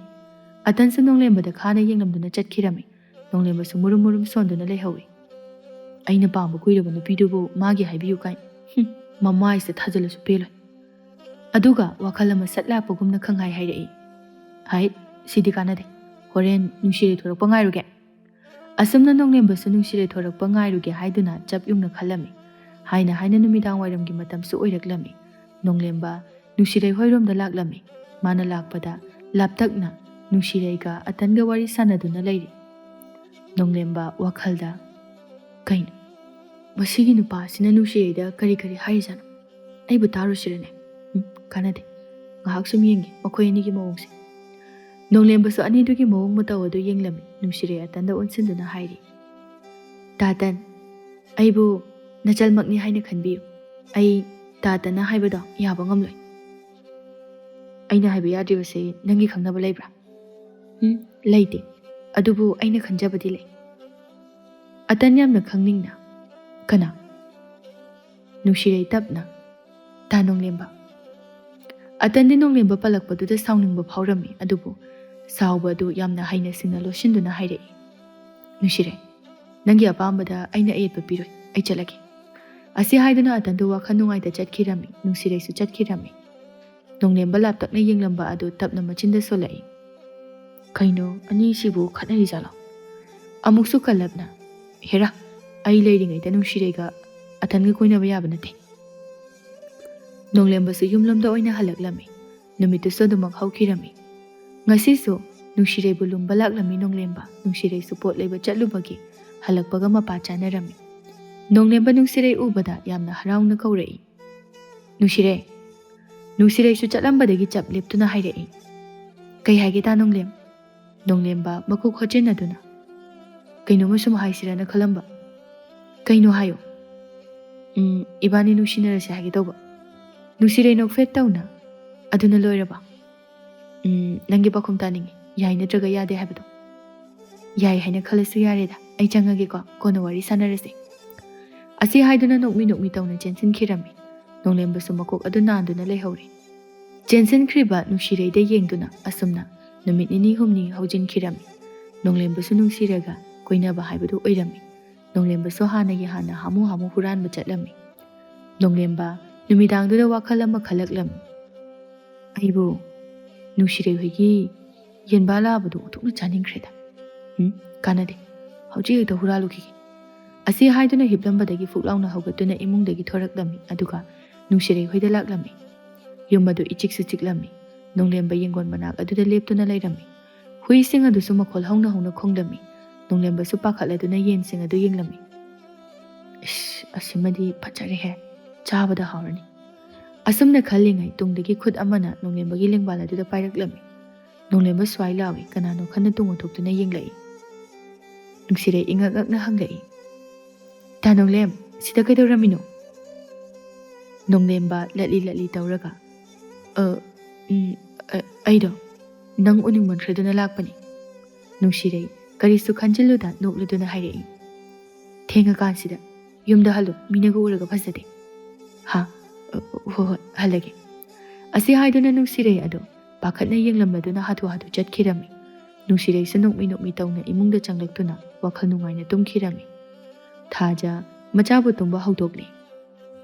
ꯑꯇꯟꯁꯨ ꯅꯣꯡꯂꯦꯝꯕꯗ ꯈꯥꯅ ꯌꯦꯡꯂꯝꯗꯨꯅ ꯆꯠꯈꯤꯔꯝꯃꯤ꯫ ꯅꯣꯡꯂꯦꯝꯕꯁꯨ ꯃꯨꯔꯨꯝ ꯃꯨꯔꯨꯝ ꯁꯣꯟꯗꯨꯅ ꯂꯩꯍꯧꯏ꯫ "ꯑꯩꯅ ꯄꯥꯝꯕ ꯀꯨꯏꯔꯕ ꯅꯨꯄꯤꯗꯨꯕꯨ ꯃꯥꯒꯤ ꯍꯥꯏꯕꯤꯌꯨ ꯀꯥꯏ? ꯍꯨꯝ, ꯃꯃꯥꯏꯁꯤꯗ ꯊꯥꯖꯤꯜꯂꯁꯨ ꯄꯦꯜꯂꯣꯏ"꯫ ꯑꯗꯨꯒ ꯋꯥꯈꯜ ꯑꯃ ꯁꯠ ꯂꯥꯛꯄꯒꯨꯝꯅ ꯈꯪꯍꯥꯏ ꯍꯥꯏꯔꯛꯏ, "ꯍꯥꯏꯠ, ꯁꯤꯗꯤ ꯀꯥꯟꯅꯗꯦ꯫ ꯍꯣꯔꯦꯟ ꯅꯨꯡꯁꯤꯔꯩ ꯊꯣꯔꯛꯄ ꯉꯥꯏꯔꯨꯒꯦ"꯫ ꯑꯁꯨꯝꯅ ꯅꯣꯡꯂꯦꯝꯕꯁꯨ ꯅꯨꯡꯁꯤꯔꯩ ꯊꯣꯔꯛꯄ ꯉꯥꯏꯔꯨꯒꯦ ꯍꯥꯏꯗꯨꯅ ꯆꯞ ꯌꯨꯡꯅ ꯈꯜꯂꯝꯃꯤ꯫ ꯍꯥꯏꯅ ꯍꯥꯏꯅ ꯅꯨꯃꯤꯗꯥꯡ ꯋꯥꯏꯔꯝꯒꯤ ꯃꯇꯝꯁꯨ ꯑꯣꯏꯔꯛꯂꯝꯃꯤ꯫ ꯅꯣꯡꯂꯦꯝꯕ ꯅꯨꯡꯁꯤꯔꯩ ꯍꯣꯏꯔꯣꯝꯗ ꯂꯥꯛꯂꯝꯃꯤ꯫ ꯃꯥꯅ ꯂꯥꯛꯄꯗ ꯂꯥꯞꯇꯛꯅ ꯅꯨꯡꯁꯤꯔꯩꯒ ꯑꯇꯟꯒ ꯋꯥꯔꯤ ꯁꯥꯟꯅꯗꯨꯅ ꯂꯩꯔꯤ꯫ ꯅꯣꯡꯂꯦꯝꯕ ꯋꯥꯈꯜꯗ, "ꯀꯩꯅꯣ, ꯃꯁꯤꯒꯤ ꯅꯨꯄꯥꯁꯤꯅ ꯅꯨꯡꯁꯤꯔꯩꯗ ꯀꯔꯤ ꯀꯔꯤ ꯍꯥꯏꯔꯤꯖꯥꯠꯅꯣ? ꯑꯩꯕꯨ ꯇꯥꯔꯨꯁꯤꯔꯅꯦ? ꯎꯝ, ꯀꯥꯟꯅꯗꯦ꯫ ꯉꯥꯏꯍꯥꯛ ꯁꯨꯝ ꯌꯦꯡꯒꯦ ꯃꯈꯣꯏ ꯑꯅꯤꯒꯤ ꯃꯑꯣꯡꯁꯦ"꯫ ꯅꯣꯡꯂꯦꯝꯕꯁꯨ ꯑꯅꯤꯗꯨꯒꯤ ꯃꯑꯣꯡ ꯃꯇꯧ ꯑꯗꯨ ꯌꯦꯡꯂꯝꯃꯤ꯫ ꯅꯨꯡꯁꯤꯔꯩ ꯑꯇꯟꯗ ꯑꯣꯟꯁꯤꯟꯗꯨꯅ ꯍꯥꯏꯔꯤ, "ꯇꯥꯇꯟ, ꯑꯩꯕꯨ ꯅꯆꯜꯃꯛꯅꯤ ꯍꯥꯏꯅ ꯈꯟꯕꯤꯌꯨ꯫ ꯑꯩ ꯇꯥꯇꯟꯅ ꯍꯥꯏꯕꯗꯣ ꯌꯥꯕ ꯉꯝꯂꯣꯏ"꯫ "ꯑꯩꯅ ꯍꯥꯏꯕ ꯌꯥꯗ꯭ꯔꯤꯕꯁꯤ ꯅꯪꯒꯤ ꯈꯪꯅꯕ ꯂꯩꯕ꯭ꯔꯥ?" "ꯎꯝ, ꯂꯩꯇꯦ꯫ ꯑꯗꯨꯕꯨ ꯑꯩꯅ ꯈꯟꯖꯕꯗꯤ ꯂꯩ"꯫ ꯑꯇꯟ ꯌꯥꯝꯅ ꯈꯪꯅꯤꯡꯅ, "ꯀꯅꯥ?" ꯅꯨꯡꯁꯤꯔꯩ ꯇꯞꯅ, "ꯇꯥ ꯅꯣꯡꯂꯦꯝꯕ"꯫ ꯑꯇꯟꯗꯤ ꯅꯣꯡꯂꯦꯝꯕ ꯄꯜꯂꯛꯄꯗꯨꯗ ꯁꯥꯎꯅꯤꯡꯕ ꯐꯥꯎꯔꯝꯃꯤ, ꯑꯗꯨꯕꯨ ꯁꯥꯎꯕ ꯑꯗꯨ ꯌꯥꯝꯅ ꯍꯩꯅ ꯁꯤꯡꯅ ꯂꯣꯠꯁꯤꯟꯗꯨꯅ ꯍꯥꯏꯔꯛꯏ, "ꯅꯨꯡꯁꯤꯔꯩ, ꯅꯪꯒꯤ ꯑꯄꯥꯝꯕꯗ ꯑꯩꯅ ꯑꯌꯦꯠꯄ ꯄꯤꯔꯣꯏ, ꯑꯩ ꯆꯠꯂꯒꯦ"꯫ ꯑꯁꯤ ꯍꯥꯏꯗꯨꯅ ꯑꯇꯟꯗꯨ ꯋꯥꯈꯜ ꯅꯨꯡꯉꯥꯏꯇ ꯆꯠꯈꯤꯔꯝꯃꯤ꯫ ꯅꯨꯡꯁꯤꯔꯩꯁꯨ ꯆꯠꯈꯤꯔꯝꯃꯤ꯫ ꯅꯣꯡꯂꯦꯝꯕ ꯂꯥꯞꯇꯛꯅ ꯌꯦꯡꯂꯝꯕ ꯑꯗꯨ ꯇꯞꯅ ꯃꯆꯤꯟꯗ ꯁꯣꯜꯂꯛꯏ, "ꯀꯩꯅꯣ, ꯑꯅꯤꯁꯤꯕꯨ ꯈꯠꯅꯔꯤꯖꯥꯠꯂꯣ?" ꯑꯃꯨꯛꯁꯨ ꯀꯜꯂꯞꯅ, "ꯍꯦꯔꯥ, ꯑꯩ ꯂꯩꯔꯤꯉꯩꯗ ꯅꯨꯡꯁꯤꯔꯩꯒ ꯑꯇꯟꯒ ꯀꯣꯏꯅꯕ ꯌꯥꯕ ꯅꯠꯇꯦ"꯫ ꯅꯣꯡꯂꯦꯝꯕꯁꯨ ꯌꯨꯝꯂꯣꯝꯗ ꯑꯣꯏꯅ ꯍꯜꯂꯛꯂꯝꯃꯤ꯫ ꯅꯨꯃꯤꯠꯇꯨꯁꯨ ꯑꯗꯨꯃꯛ ꯍꯧꯈꯤꯔꯝꯃꯤ꯫ ꯉꯁꯤꯁꯨ ꯅꯨꯡꯁꯤꯔꯩꯕꯨ ꯂꯨꯝꯕ ꯂꯥꯛꯂꯝꯃꯤ ꯅꯣꯡꯂꯦꯝꯕ꯫ ꯅꯨꯡꯁꯤꯔꯩꯁꯨ ꯄꯣꯠ ꯂꯩꯕ ꯆꯠꯂꯨꯕꯒꯤ ꯍꯜꯂꯛꯄꯒ ꯃꯄꯥ ꯆꯥꯅꯔꯝꯃꯤ꯫ ꯅꯣꯡꯂꯦꯝꯕ ꯅꯨꯡꯁꯤꯔꯩ ꯎꯕꯗ ꯌꯥꯝꯅ ꯍꯔꯥꯎꯅ ꯀꯧꯔꯛꯏ, "ꯅꯨꯡꯁꯤꯔꯩ"꯫ ꯅꯨꯡꯁꯤꯔꯩꯁꯨ ꯆꯠꯂꯝꯕꯗꯒꯤ ꯆꯞ ꯂꯦꯞꯇꯨꯅ ꯍꯥꯏꯔꯛꯏ, "ꯀꯩ ꯍꯥꯏꯒꯦ ꯇꯥ ꯅꯣꯡꯂꯦꯝ"꯫ ꯅꯣꯡꯂꯦꯝꯕ ꯃꯀꯣꯛ ꯈꯣꯠꯆꯤꯟꯅꯗꯨꯅ, "ꯀꯩꯅꯣꯝꯃ ꯁꯨꯝ ꯍꯥꯏꯁꯤꯔꯅ ꯈꯜꯂꯝꯕ"꯫ "ꯀꯩꯅꯣ ꯍꯥꯏꯌꯣ"꯫ "ꯎꯝ, ꯏꯕꯥꯅꯤ ꯅꯨꯡꯁꯤꯅꯔꯁꯦ ꯍꯥꯏꯒꯦ ꯇꯧꯕ"꯫ ꯅꯨꯡꯁꯤꯔꯩ ꯅꯣꯛꯐꯦꯠ ꯇꯧꯅ, "ꯑꯗꯨꯅ ꯂꯣꯏꯔꯕ?" "ꯎꯝ, ꯅꯪꯒꯤ ꯄꯥꯎꯈꯨꯝ ꯇꯥꯅꯤꯡꯉꯤ, ꯌꯥꯏ ꯅꯠꯇ꯭ꯔꯒ ꯌꯥꯗꯦ ꯍꯥꯏꯕꯗꯣ"꯫ "ꯌꯥꯏ ꯍꯥꯏꯅ ꯈꯜꯂꯁꯨ ꯌꯥꯔꯦꯗ, ꯑꯩ ꯆꯪꯉꯒꯦꯀꯣ, ꯀꯣꯟꯅ ꯋꯥꯔꯤ ꯁꯥꯟꯅꯔꯁꯦ"꯫ ꯑꯁꯤ ꯍꯥꯏꯗꯨꯅ ꯅꯣꯛꯃꯤ ꯅꯣꯛꯃꯤ ꯇꯧꯅ ꯆꯦꯟꯁꯤꯟꯈꯤꯔꯝꯃꯤ꯫ ꯅꯣꯡꯂꯦꯝꯕꯁꯨ ꯃꯀꯣꯛ ꯑꯗꯨ ꯅꯥꯟꯗꯨꯅ ꯂꯩꯍꯧꯔꯦ꯫ ꯆꯦꯟꯁꯤꯟꯈ꯭ꯔꯤꯕ ꯅꯨꯡꯁꯤꯔꯩꯗ ꯌꯦꯡꯗꯨꯅ ꯑꯁꯨꯝꯅ ꯅꯨꯃꯤꯠ ꯅꯤꯅꯤ ꯍꯨꯝꯅꯤ ꯍꯧꯖꯤꯟꯈꯤꯔꯝꯃꯤ꯫ ꯅꯣꯡꯂꯦꯝꯕꯁꯨ ꯅꯨꯡꯁꯤꯔꯒ ꯀꯣꯏꯅꯕ ꯍꯥꯏꯕꯗꯨ ꯑꯣꯏꯔꯝꯃꯤ꯫ ꯅꯣꯡꯂꯦꯝꯕꯁꯨ ꯍꯥꯟꯅꯒꯤ ꯍꯥꯟꯅ ꯍꯥꯃꯨ ꯍꯥꯃꯨ ꯍꯨꯔꯥꯟꯕ ꯆꯠꯂꯝꯃꯤ꯫ ꯅꯣꯡꯂꯦꯝꯕ ꯅꯨꯃꯤꯗꯥꯡꯗꯨꯗ ꯋꯥꯈꯜ ꯑꯃ ꯈꯜꯂꯛꯂꯝꯃꯤ꯫ "ꯑꯩꯕꯨ ꯅꯨꯡꯁꯤꯔꯩ ꯍꯣꯏꯒꯤ ꯌꯦꯟꯕꯥ ꯂꯥꯕꯗꯨ ꯑꯣꯟꯊꯣꯛꯅ ꯆꯥꯅꯤꯡꯈ꯭ꯔꯦꯗ꯫ ꯎꯝ, ꯀꯥꯟꯅꯗꯦ꯫ ꯍꯧꯖꯤꯛ ꯍꯦꯛꯇ ꯍꯨꯔꯥꯜꯂꯨꯈꯤꯒꯦ"꯫ ꯑꯁꯤ ꯍꯥꯏꯗꯨꯅ ꯍꯤꯞꯂꯝꯕꯗꯒꯤ ꯐꯨꯛ ꯂꯥꯎꯅ ꯍꯧꯒꯠꯇꯨꯅ ꯏꯃꯨꯡꯗꯒꯤ ꯊꯣꯔꯛꯂꯝꯃꯤ, ꯑꯗꯨꯒ ꯅꯨꯡꯁꯤꯔꯩ ꯍꯣꯏꯗ ꯂꯥꯛꯂꯝꯃꯤ꯫ ꯌꯨꯝ ꯑꯗꯨ ꯏꯆꯤꯛꯁꯨ ꯆꯤꯛꯂꯝꯃꯤ꯫ ꯅꯣꯡꯂꯦꯝꯕ ꯌꯦꯡꯒꯣꯟ ꯃꯅꯥꯛ ꯑꯗꯨꯗ ꯂꯦꯞꯇꯨꯅ ꯂꯩꯔꯝꯃꯤ꯫ ꯍꯨꯏꯁꯤꯡ ꯑꯗꯨꯁꯨ ꯃꯈꯣꯜ ꯍꯧꯅ ꯍꯧꯅ ꯈꯣꯡꯂꯝꯃꯤ꯫ ꯅꯣꯡꯂꯦꯝꯕꯁꯨ ꯄꯥꯈꯠꯂꯗꯨꯅ ꯌꯦꯟꯁꯤꯡ ꯑꯗꯨ ꯌꯦꯡꯂꯝꯃꯤ꯫ "ꯏꯁ, ꯑꯁꯤꯃꯗꯤ ꯐꯖꯔꯦꯍꯦ꯫ ꯆꯥꯕꯗ ꯍꯥꯎꯔꯅꯤ"꯫ ꯑꯁꯨꯝꯅ ꯈꯜꯂꯤꯉꯩ ꯇꯨꯡꯗꯒꯤ ꯈꯨꯠ ꯑꯃꯅ ꯅꯣꯡꯂꯦꯝꯕꯒꯤ ꯂꯦꯡꯕꯥꯜ ꯑꯗꯨꯗ ꯄꯥꯏꯔꯛꯂꯝꯃꯤ꯫ ꯅꯣꯡꯂꯦꯝꯕ ꯁ꯭ꯋꯥꯏ ꯂꯥꯎꯏ, ꯀꯅꯥꯅꯣ ꯈꯟꯅ ꯇꯨꯡ ꯑꯣꯟꯊꯣꯛꯇꯨꯅ ꯌꯦꯡꯂꯛꯏ꯫ ꯅꯨꯡꯁꯤꯔꯩ ꯏꯉꯛ ꯉꯛꯅ ꯍꯪꯂꯛꯏ, "ꯇꯥ ꯅꯣꯡꯂꯦꯝ, ꯁꯤꯗ ꯀꯩꯗꯧꯔꯝꯃꯤꯅꯣ?" ꯅꯣꯡꯂꯦꯝꯕ ꯂꯠꯂꯤ ꯂꯠꯂꯤ ꯇꯧꯔꯒ, "ꯑ, ꯎꯝ, ꯑ, ꯑꯩꯗꯣ ꯅꯪ ꯎꯅꯤꯡꯃꯟꯈ꯭ꯔꯗꯨꯅ ꯂꯥꯛꯄꯅꯤ"꯫ ꯅꯨꯡꯁꯤꯔꯩ ꯀꯔꯤꯁꯨ ꯈꯟꯖꯤꯜꯂꯨꯗ ꯅꯣꯛꯂꯗꯨꯅ ꯍꯥꯏꯔꯛꯏ, "ꯊꯦꯡꯉꯀꯥꯟꯁꯤꯗ ꯌꯨꯝꯗ ꯍꯜꯂꯨ, ꯃꯤꯅꯒ ꯎꯔꯒ ꯐꯖꯗꯦ"꯫ "ꯍꯥ? ꯑ, ꯍꯣꯏ, ꯍꯣꯏ, ꯍꯜꯂꯒꯦ"꯫ ꯑꯁꯤ ꯍꯥꯏꯗꯨꯅ ꯅꯨꯡꯁꯤꯔꯩ ꯑꯗꯣ ꯄꯥꯈꯠꯅ ꯌꯦꯡꯂꯝꯂꯗꯨꯅ ꯍꯥꯊꯨ ꯍꯥꯊꯨ ꯆꯠꯈꯤꯔꯝꯃꯤ꯫ ꯅꯨꯡꯁꯤꯔꯩꯁꯨ ꯅꯣꯛꯃꯤ ꯅꯣꯛꯃꯤ ꯇꯧꯅ ꯏꯃꯨꯡꯗ ꯆꯪꯂꯛꯇꯨꯅ ꯋꯥꯈꯜ ꯅꯨꯡꯉꯥꯏꯅ ꯇꯨꯝꯈꯤꯔꯝꯃꯤ꯫ ꯊꯥꯖ ꯃꯆꯥꯕꯨ ꯇꯨꯝꯕ ꯍꯧꯗꯣꯛꯂꯤ꯫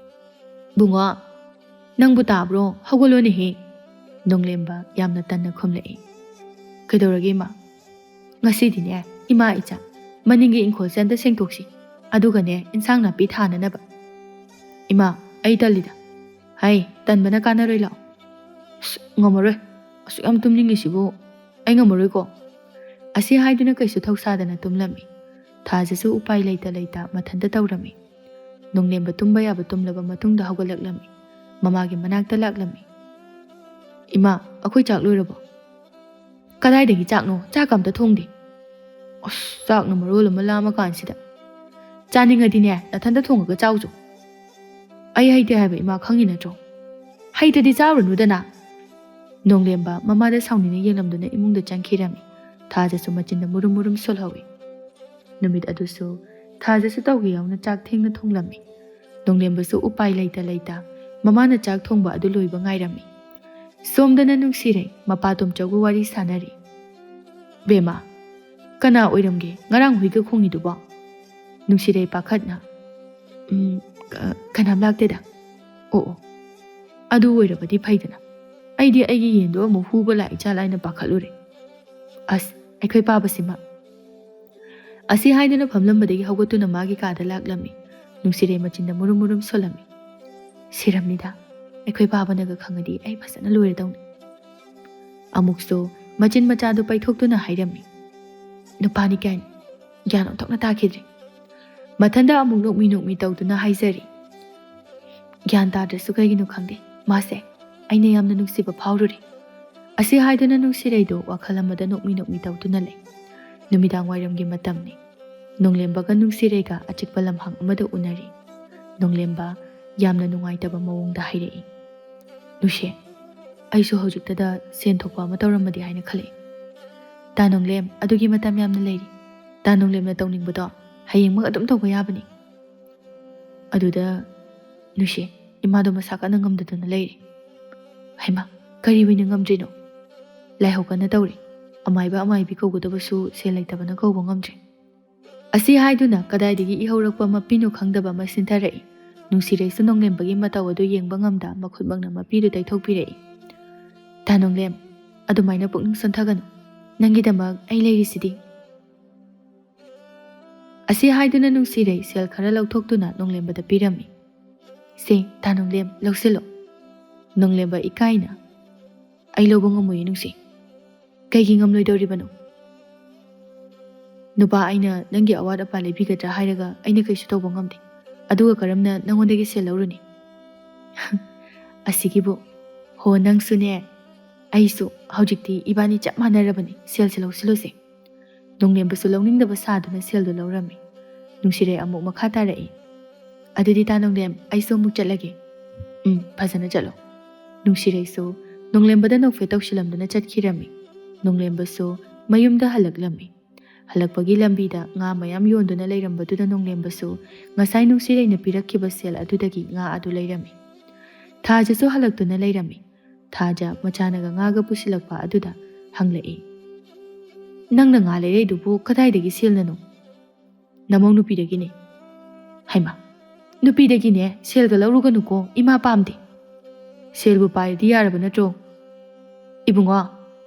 "ꯕꯨꯡꯉꯣ, ꯅꯪꯕꯨ ꯇꯥꯕ꯭ꯔꯣ? ꯍꯧꯒꯠꯂꯣꯅꯦꯍꯦ!" ꯅꯣꯡꯂꯦꯝꯕ ꯌꯥꯝꯅ ꯇꯟꯅ ꯈꯨꯝꯂꯛꯏ꯫ "ꯀꯩꯗꯧꯔꯒꯦ ꯏꯃꯥ?" "ꯉꯁꯤꯗꯤꯅꯦ, ꯏꯃꯥ ꯏꯆꯥ, ꯃꯅꯤꯡꯒꯤ ꯏꯪꯈꯣꯜꯁꯦ ꯑꯝꯇ ꯁꯦꯡꯗꯣꯛꯁꯤ, ꯑꯗꯨꯒꯅꯦ ꯏꯟꯁꯥꯡ ꯅꯥꯄꯤ ꯊꯥꯅꯅꯕ"꯫ "ꯏꯃꯥ, ꯑꯩ ꯇꯜꯂꯤꯗ"꯫ "ꯍꯩ, ꯇꯟꯕꯅ ꯀꯥꯟꯅꯔꯣꯏ, ꯂꯥꯛꯑꯣ"꯫ "ꯑꯁ, ꯉꯝꯃꯔꯣꯏ, ꯑꯁꯨꯛ ꯌꯥꯝ ꯇꯨꯝꯅꯤꯡꯉꯤꯁꯤꯕꯨ, ꯑꯩ ꯉꯝꯃꯔꯣꯏꯀꯣ"꯫ ꯑꯁꯤ ꯍꯥꯏꯗꯨꯅ ꯀꯩꯁꯨ ꯊꯧꯁꯥꯗꯅ ꯇꯨꯝꯂꯝꯃꯤ꯫ ꯊꯥꯖꯁꯨ ꯎꯄꯥꯏ ꯂꯩꯇ ꯂꯩꯇ ꯃꯊꯟꯇ ꯇꯧꯔꯝꯃꯤ꯫ ꯅꯣꯡꯂꯦꯝꯕ ꯇꯨꯝꯕ ꯌꯥꯕ ꯇꯨꯝꯂꯕ ꯃꯇꯨꯡꯗ ꯍꯧꯒꯠꯂꯛꯂꯝꯃꯤ꯫ ꯃꯃꯥꯒꯤ ꯃꯅꯥꯛꯇ ꯂꯥꯛꯂꯝꯃꯤ꯫ "ꯏꯃꯥ, ꯑꯩꯈꯣꯏ ꯆꯥꯛ ꯂꯣꯏꯔꯕꯣ?" "ꯀꯗꯥꯏꯗꯒꯤ ꯆꯥꯛꯅꯣ? ꯆꯥꯛꯀ ꯑꯝꯇ ꯊꯣꯡꯗꯦ"꯫ "ꯑꯁ, ꯆꯥꯛꯅ ꯃꯔꯣꯜ ꯑꯃ ꯂꯥꯝꯃꯀꯥꯟꯁꯤꯗ"꯫ "ꯆꯥꯅꯤꯡꯉꯗꯤꯅꯦ, ꯅꯊꯟꯇ ꯊꯣꯡꯉꯒ ꯆꯥꯎꯆꯣ"꯫ "ꯑꯩ ꯍꯩꯇꯦ ꯍꯥꯏꯕ ꯏꯃꯥ ꯈꯪꯉꯤ ꯅꯠꯇ꯭ꯔꯣ?" "ꯍꯩꯇꯗꯤ ꯆꯥꯔꯨꯅꯨꯗꯅ"꯫ ꯅꯣꯡꯂꯦꯝꯕ ꯃꯃꯥꯗ ꯁꯥꯎꯅꯤꯡꯅ ꯌꯦꯡꯂꯝꯗꯨꯅ ꯏꯃꯨꯡꯗ ꯆꯪꯈꯤꯔꯝꯃꯤ꯫ ꯊꯥꯖꯁꯨ ꯃꯆꯤꯟꯗ ꯃꯨꯔꯨꯝ ꯃꯨꯔꯨꯝ ꯁꯣꯜꯍꯧꯏ꯫ ꯅꯨꯃꯤꯠ ꯑꯗꯨꯁꯨ ꯊꯥꯖꯁꯨ ꯇꯧꯒꯦ ꯌꯥꯎꯅ ꯆꯥꯛ ꯊꯦꯡꯅ ꯊꯣꯡꯂꯝꯃꯤ꯫ ꯅꯣꯡꯂꯦꯝꯕꯁꯨ ꯎꯄꯥꯏ ꯂꯩꯇ ꯂꯩꯇ ꯃꯃꯥꯅ ꯆꯥꯛ ꯊꯣꯡꯕ ꯑꯗꯨ ꯂꯣꯏꯕ ꯉꯥꯏꯔꯝꯃꯤ꯫ ꯁꯣꯝꯗꯅ ꯅꯨꯡꯁꯤꯔꯩ ꯃꯄꯥ ꯇꯣꯝꯆꯧꯒ ꯋꯥꯔꯤ ꯁꯥꯟꯅꯔꯤ꯫ "ꯕꯦꯝꯃ, ꯀꯅꯥ ꯑꯣꯏꯔꯝꯒꯦ ꯉꯔꯥꯡ ꯍꯨꯏꯒ ꯈꯣꯡꯉꯤꯗꯨꯕꯣ?" ꯅꯨꯡꯁꯤꯔꯩ ꯄꯥꯈꯠꯅ, "ꯎꯝ, ꯀ-, ꯀꯅꯥꯝ ꯂꯥꯛꯇꯦꯗ꯫ ꯑꯣ, ꯑꯣ, ꯑꯗꯨ ꯑꯣꯏꯔꯕꯗꯤ ꯐꯩꯗꯅ꯫ ꯑꯩꯗꯤ ꯑꯩꯒꯤ ꯌꯦꯟꯗꯣ ꯑꯃꯨꯛ ꯍꯨꯕ ꯂꯥꯛꯏ ꯖꯥꯠꯂꯥ ꯍꯥꯏꯅ ꯄꯥꯈꯠꯂꯨꯔꯦ꯫ ꯑꯁ, ꯑꯩꯈꯣꯏ ꯄꯥꯕꯁꯤꯃ!" ꯑꯁꯤ ꯍꯥꯏꯗꯨꯅ ꯐꯝꯂꯝꯕꯗꯒꯤ ꯍꯧꯒꯠꯇꯨꯅ ꯃꯥꯒꯤ ꯀꯥꯗ ꯂꯥꯛꯂꯝꯃꯤ꯫ ꯅꯨꯡꯁꯤꯔꯩ ꯃꯆꯤꯟꯗ ꯃꯨꯔꯨꯝ ꯃꯨꯔꯨꯝ ꯁꯣꯜꯂꯝꯃꯤ꯫ "ꯁꯤꯔꯝꯅꯤꯗ, ꯑꯩꯈꯣꯏ ꯄꯥꯕꯅꯒ ꯈꯪꯉꯗꯤ ꯑꯩ ꯐꯖꯅ ꯂꯣꯏꯔꯗꯧꯅꯤ꯫" ꯑꯃꯨꯛꯁꯨ ꯃꯆꯤꯟ ꯃꯆꯥꯗꯨ ꯄꯩꯊꯣꯛꯇꯨꯅ ꯍꯥꯏꯔꯝꯃꯤ꯫ ꯅꯨꯄꯥꯅꯤ ꯀꯥꯏꯅ ꯒ꯭ꯌꯥꯟ ꯑꯣꯟꯊꯣꯛꯅ ꯇꯥꯈꯤꯗ꯭ꯔꯦ꯫ ꯃꯊꯟꯗ ꯑꯃꯨꯛ ꯅꯣꯛꯃꯤ ꯅꯣꯛꯃꯤ ꯇꯧꯗꯨꯅ ꯍꯥꯏꯖꯔꯤ꯫ "ꯒ꯭ꯌꯥꯟ ꯇꯥꯗ꯭ꯔꯁꯨ ꯀꯩꯒꯤꯅꯣ ꯈꯪꯗꯦ, ꯃꯥꯁꯦ ꯑꯩꯅ ꯌꯥꯝꯅ ꯅꯨꯡꯁꯤꯕ ꯐꯥꯎꯔꯨꯔꯦ꯫" ꯑꯁꯤ ꯍꯥꯏꯗꯨꯅ ꯅꯨꯡꯁꯤꯔꯩꯗꯣ ꯋꯥꯈꯜ ꯑꯃꯗ ꯅꯣꯛꯃꯤ ꯅꯣꯛꯃꯤ ꯇꯧꯗꯨꯅ ꯂꯩ꯫ ꯅꯨꯃꯤꯗꯥꯡ ꯋꯥꯏꯔꯝꯒꯤ ꯃꯇꯝꯅꯤ꯫ ꯅꯣꯡꯂꯦꯝꯕꯒ ꯅꯨꯡꯁꯤꯔꯩꯒ ꯑꯆꯤꯛꯄ ꯂꯝꯍꯥꯡ ꯑꯃꯗ ꯎꯅꯔꯤ꯫ ꯅꯣꯡꯂꯦꯝꯕ ꯌꯥꯝꯅ ꯅꯨꯡꯉꯥꯏꯇꯕ ꯃꯑꯣꯡꯗ ꯍꯥꯏꯔꯛꯏ, "ꯅꯨꯡꯁꯤ, ꯑꯩꯁꯨ ꯍꯧꯖꯤꯛꯇꯗ ꯁꯦꯟ ꯊꯣꯛꯄ ꯑꯃ ꯇꯧꯔꯝꯃꯗꯤ ꯍꯥꯏꯅ ꯈꯜꯂꯛꯏ꯫" "ꯇꯥ ꯅꯣꯡꯂꯦꯝ, ꯑꯗꯨꯒꯤ ꯃꯇꯝ ꯌꯥꯝꯅ ꯂꯩꯔꯤ꯫ ꯇꯥ ꯅꯣꯡꯂꯦꯝꯅ ꯇꯧꯅꯤꯡꯕꯗꯣ ꯍꯌꯦꯡꯃꯛ ꯑꯗꯨꯝ ꯇꯧꯕ ꯌꯥꯕꯅꯤ꯫" ꯑꯗꯨꯗ ꯅꯨꯡꯁꯤ, ꯏꯃꯥꯗꯣ ꯃꯁꯥ ꯀꯟꯅ ꯉꯝꯗꯗꯅ ꯂꯩꯔꯤ꯫ ꯍꯩꯃꯥ, ꯀꯔꯤ ꯑꯣꯏꯅ ꯉꯝꯗ꯭ꯔꯤꯅꯣ? ꯂꯥꯏꯍꯧ ꯀꯟꯅ ꯇꯧꯔꯤ꯫ ꯑꯃꯥꯏꯕ ꯑꯃꯥꯏꯕꯤ ꯀꯧꯒꯗꯕꯁꯨ ꯁꯦꯜ ꯂꯩꯇꯕꯅ ꯀꯧꯕ ꯉꯝꯗ꯭ꯔꯤ꯫ ꯑꯁꯤ ꯍꯥꯏꯗꯨꯅ ꯀꯗꯥꯏꯗꯒꯤ ꯏꯍꯧꯔꯛꯄ ꯃꯄꯤꯅꯣ ꯈꯪꯗꯕ ꯑꯃ ꯁꯤꯟꯊꯔꯛꯏ꯫ ꯅꯨꯡꯁꯤꯔꯩꯁꯨ ꯅꯣꯡꯂꯦꯝꯕꯒꯤ ꯃꯇꯧ ꯑꯗꯨ ꯌꯦꯡꯕ ꯉꯝꯗ ꯃꯈꯨꯠꯃꯛꯅ ꯃꯄꯤꯗꯨ ꯇꯩꯊꯣꯛꯄꯤꯔꯛꯏ꯫ "ꯇꯥ ꯅꯣꯡꯂꯦꯝ, ꯑꯗꯨꯃꯥꯏꯅ ꯄꯨꯛꯅꯤꯡ ꯁꯣꯟꯊꯒꯅꯨ꯫ ꯅꯪꯒꯤꯗꯃꯛ ꯑꯩ ꯂꯩꯔꯤꯁꯤꯗꯤ꯫" ꯑꯁꯤ ꯍꯥꯏꯗꯨꯅ ꯅꯨꯡꯁꯤꯔꯩ ꯁꯦꯜ ꯈꯔ ꯂꯧꯊꯣꯛꯇꯨꯅ ꯅꯣꯡꯂꯦꯝꯕꯗ ꯄꯤꯔꯝꯃꯤ꯫ "ꯁꯦ, ꯇꯥ ꯅꯣꯡꯂꯦꯝ, ꯂꯧꯁꯤꯜꯂꯣ꯫" ꯅꯣꯡꯂꯦꯝꯕ ꯏꯀꯥꯏꯅ, "ꯑꯩ ꯂꯧꯕ ꯉꯝꯃꯣꯏꯌꯦ ꯅꯨꯡꯁꯤ꯫" "ꯀꯩꯒꯤ ꯉꯝꯂꯣꯏꯗꯧꯔꯤꯕꯅꯣ? ꯅꯨꯄꯥ ꯑꯩꯅ ꯅꯪꯒꯤ ꯑꯋꯥꯠ ꯑꯄꯥ ꯂꯩꯕꯤꯒꯗ꯭ꯔꯥ ꯍꯥꯏꯔꯒ ꯑꯩꯅ ꯀꯩꯁꯨ ꯇꯧꯕ ꯉꯝꯗꯦ꯫ ꯑꯗꯨꯒ ꯀꯔꯝꯅ ꯅꯪꯉꯣꯟꯗꯒꯤ ꯁꯦꯜ ꯂꯧꯔꯨꯅꯤ?" "ꯑꯁꯤꯒꯤꯕꯨ, ꯍꯣ, ꯅꯪꯁꯨꯅꯦ, ꯑꯩꯁꯨ ꯍꯧꯖꯤꯛꯇꯤ ꯏꯕꯥꯅꯤ ꯆꯞ ꯃꯥꯟꯅꯔꯕꯅꯤ, ꯁꯦꯜꯁꯦ ꯂꯧꯁꯤꯜꯂꯨꯁꯦ꯫" ꯅꯣꯡꯂꯦꯝꯕꯁꯨ ꯂꯧꯅꯤꯡꯗꯕ ꯁꯥꯗꯨꯅ ꯁꯦꯜꯗꯨ ꯂꯧꯔꯝꯃꯤ꯫ ꯅꯨꯡꯁꯤꯔꯩ ꯑꯃꯨꯛ ꯃꯈꯥ ꯇꯥꯔꯛꯏ, "ꯑꯗꯨꯗꯤ ꯇꯥ ꯅꯣꯡꯂꯦꯝ, ꯑꯩꯁꯨ ꯑꯃꯨꯛ ꯆꯠꯂꯒꯦ꯫" "ꯎꯝ, ꯐꯖꯅ ꯆꯠꯂꯣ꯫" ꯅꯨꯡꯁꯤꯔꯩꯁꯨ ꯅꯣꯡꯂꯦꯝꯕꯗ ꯅꯣꯛꯐꯦꯠ ꯇꯧꯁꯤꯜꯂꯝꯗꯨꯅ ꯆꯠꯈꯤꯔꯝꯃꯤ꯫ ꯅꯣꯡꯂꯦꯝꯕꯁꯨ ꯃꯌꯨꯝꯗ ꯍꯜꯂꯛꯂꯝꯃꯤ꯫ ꯍꯜꯂꯛꯄꯒꯤ ꯂꯝꯕꯤꯗ ꯉꯥ ꯃꯌꯥꯝ ꯌꯣꯟꯗꯨꯅ ꯂꯩꯔꯝꯕꯗꯨꯗ ꯅꯣꯡꯂꯦꯝꯕꯁꯨ ꯉꯁꯥꯏ ꯅꯨꯡꯁꯤꯔꯩꯅ ꯄꯤꯔꯛꯈꯤꯕ ꯁꯦꯜ ꯑꯗꯨꯗꯒꯤ ꯉꯥ ꯑꯗꯨ ꯂꯩꯔꯝꯃꯤ꯫ ꯊꯥꯖꯁꯨ ꯍꯜꯂꯛꯇꯨꯅ ꯂꯩꯔꯝꯃꯤ꯫ ꯊꯥꯖ ꯃꯆꯥꯅꯒ ꯉꯥꯒ ꯄꯨꯁꯤꯜꯂꯛꯄ ꯑꯗꯨꯗ ꯍꯪꯂꯛꯏ꯫ "ꯅꯪꯅ ꯉꯥ ꯂꯩꯔꯛꯏꯗꯨꯕꯨ ꯀꯗꯥꯏꯗꯒꯤ ꯁꯦꯜꯅꯅꯣ?" "ꯅꯃꯧ ꯅꯨꯄꯤꯗꯒꯤꯅꯦ꯫" "ꯍꯩꯃꯥ, ꯅꯨꯄꯤꯗꯒꯤꯅꯦ ꯁꯦꯜꯒ ꯂꯧꯔꯨꯒꯅꯨꯀꯣ, ꯏꯃꯥ ꯄꯥꯝꯗꯦ꯫ ꯁꯦꯜꯕꯨ ꯄꯥꯏꯔꯗꯤ ꯌꯥꯔꯕ ꯅꯠꯇ꯭ꯔꯣ?" "ꯏꯕꯨꯡꯉꯣ,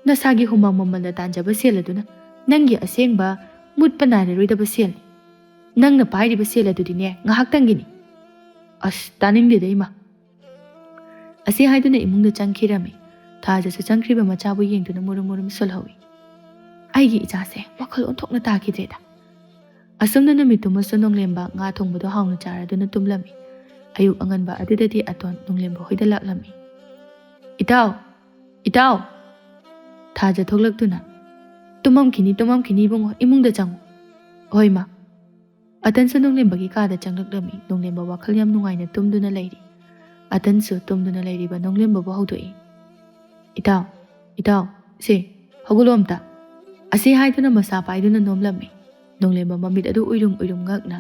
ꯅꯁꯥꯒꯤ ꯍꯨꯃꯥꯡ ꯃꯃꯜꯅ ꯇꯥꯟꯖꯕ ꯁꯦꯜ ꯑꯗꯨꯅ ꯅꯪꯒꯤ ꯑꯁꯦꯡꯕ ꯃꯨꯠꯄ ꯅꯥꯏꯔꯔꯣꯏꯗꯕ ꯁꯦꯜꯅꯤ꯫ ꯅꯪꯅ ꯄꯥꯏꯔꯤꯕ ꯁꯦꯜ ꯑꯗꯨꯗꯤꯅꯦ ꯉꯥꯏꯍꯥꯛꯇꯪꯒꯤꯅꯤ꯫" "ꯑꯁ, ꯇꯥꯅꯤꯡꯗꯦꯗ ꯏꯃꯥ꯫" ꯑꯁꯤ ꯍꯥꯏꯗꯨꯅ ꯏꯃꯨꯡꯗ ꯆꯪꯈꯤꯔꯝꯃꯤ꯫ ꯊꯥꯖꯁꯨ ꯆꯪꯈ꯭ꯔꯤꯕ ꯃꯆꯥꯕꯨ ꯌꯦꯡꯗꯨꯅ ꯃꯨꯔꯨꯝ ꯃꯨꯔꯨꯝ ꯁꯣꯜꯍꯧꯏ꯫ "ꯑꯩꯒꯤ ꯏꯆꯥꯁꯦ ꯋꯥꯈꯜ ꯑꯣꯟꯊꯣꯛꯅ ꯇꯥꯈꯤꯗ꯭ꯔꯦꯗ꯫" ꯑꯁꯨꯝꯅ ꯅꯨꯃꯤꯠꯇꯨꯃꯁꯨ ꯅꯣꯡꯂꯦꯝꯕ ꯉꯥ ꯊꯣꯡꯕꯗꯣ ꯍꯥꯎꯅ ꯆꯥꯔꯗꯨꯅ ꯇꯨꯝꯂꯝꯃꯤ꯫ ꯑꯌꯨꯛ ꯑꯉꯟꯕ ꯑꯗꯨꯗꯗꯤ ꯑꯇꯣꯟ ꯅꯣꯡꯂꯦꯝꯕ ꯍꯣꯏꯗ ꯂꯥꯛꯂꯝꯃꯤ꯫ "ꯏꯇꯥꯎ! ꯏꯇꯥꯎ!" ꯊꯥꯖ ꯊꯣꯛꯂꯛꯇꯨꯅ, "ꯇꯨꯝꯃꯝꯈꯤꯅꯤ, ꯇꯨꯝꯃꯝꯈꯤꯅꯤ ꯏꯕꯨꯡꯉꯣ, ꯏꯃꯨꯡꯗ ꯆꯪꯉꯨ꯫" "ꯍꯣꯏ ꯃꯥ꯫" ꯑꯇꯟꯁꯨ ꯅꯣꯡꯂꯦꯝꯕꯒꯤ ꯀꯥꯗ ꯆꯪꯂꯛꯂꯝꯃꯤ꯫ ꯅꯣꯡꯂꯦꯝꯕ ꯋꯥꯈꯜ ꯌꯥꯝ ꯅꯨꯡꯉꯥꯏꯅ ꯇꯨꯝꯗꯨꯅ ꯂꯩꯔꯤ꯫ ꯑꯇꯟꯁꯨ ꯇꯨꯝꯗꯨꯅ ꯂꯩꯔꯤꯕ ꯅꯣꯡꯂꯦꯝꯕꯕꯨ ꯍꯧꯗꯣꯛꯏ꯫ "ꯏꯇꯥꯎ, ꯏꯇꯥꯎ, ꯁꯦ, ꯍꯧꯒꯠꯂꯣ ꯑꯝꯇ꯫" ꯑꯁꯤ ꯍꯥꯏꯗꯨꯅ ꯃꯁꯥ ꯄꯥꯏꯗꯨꯅ ꯅꯣꯝꯂꯝꯃꯤ꯫ ꯅꯣꯡꯂꯦꯝꯕ ꯃꯃꯤꯠ ꯑꯗꯨ ꯎꯏꯔꯨꯝ ꯎꯏꯔꯨꯝ ꯉꯛꯅ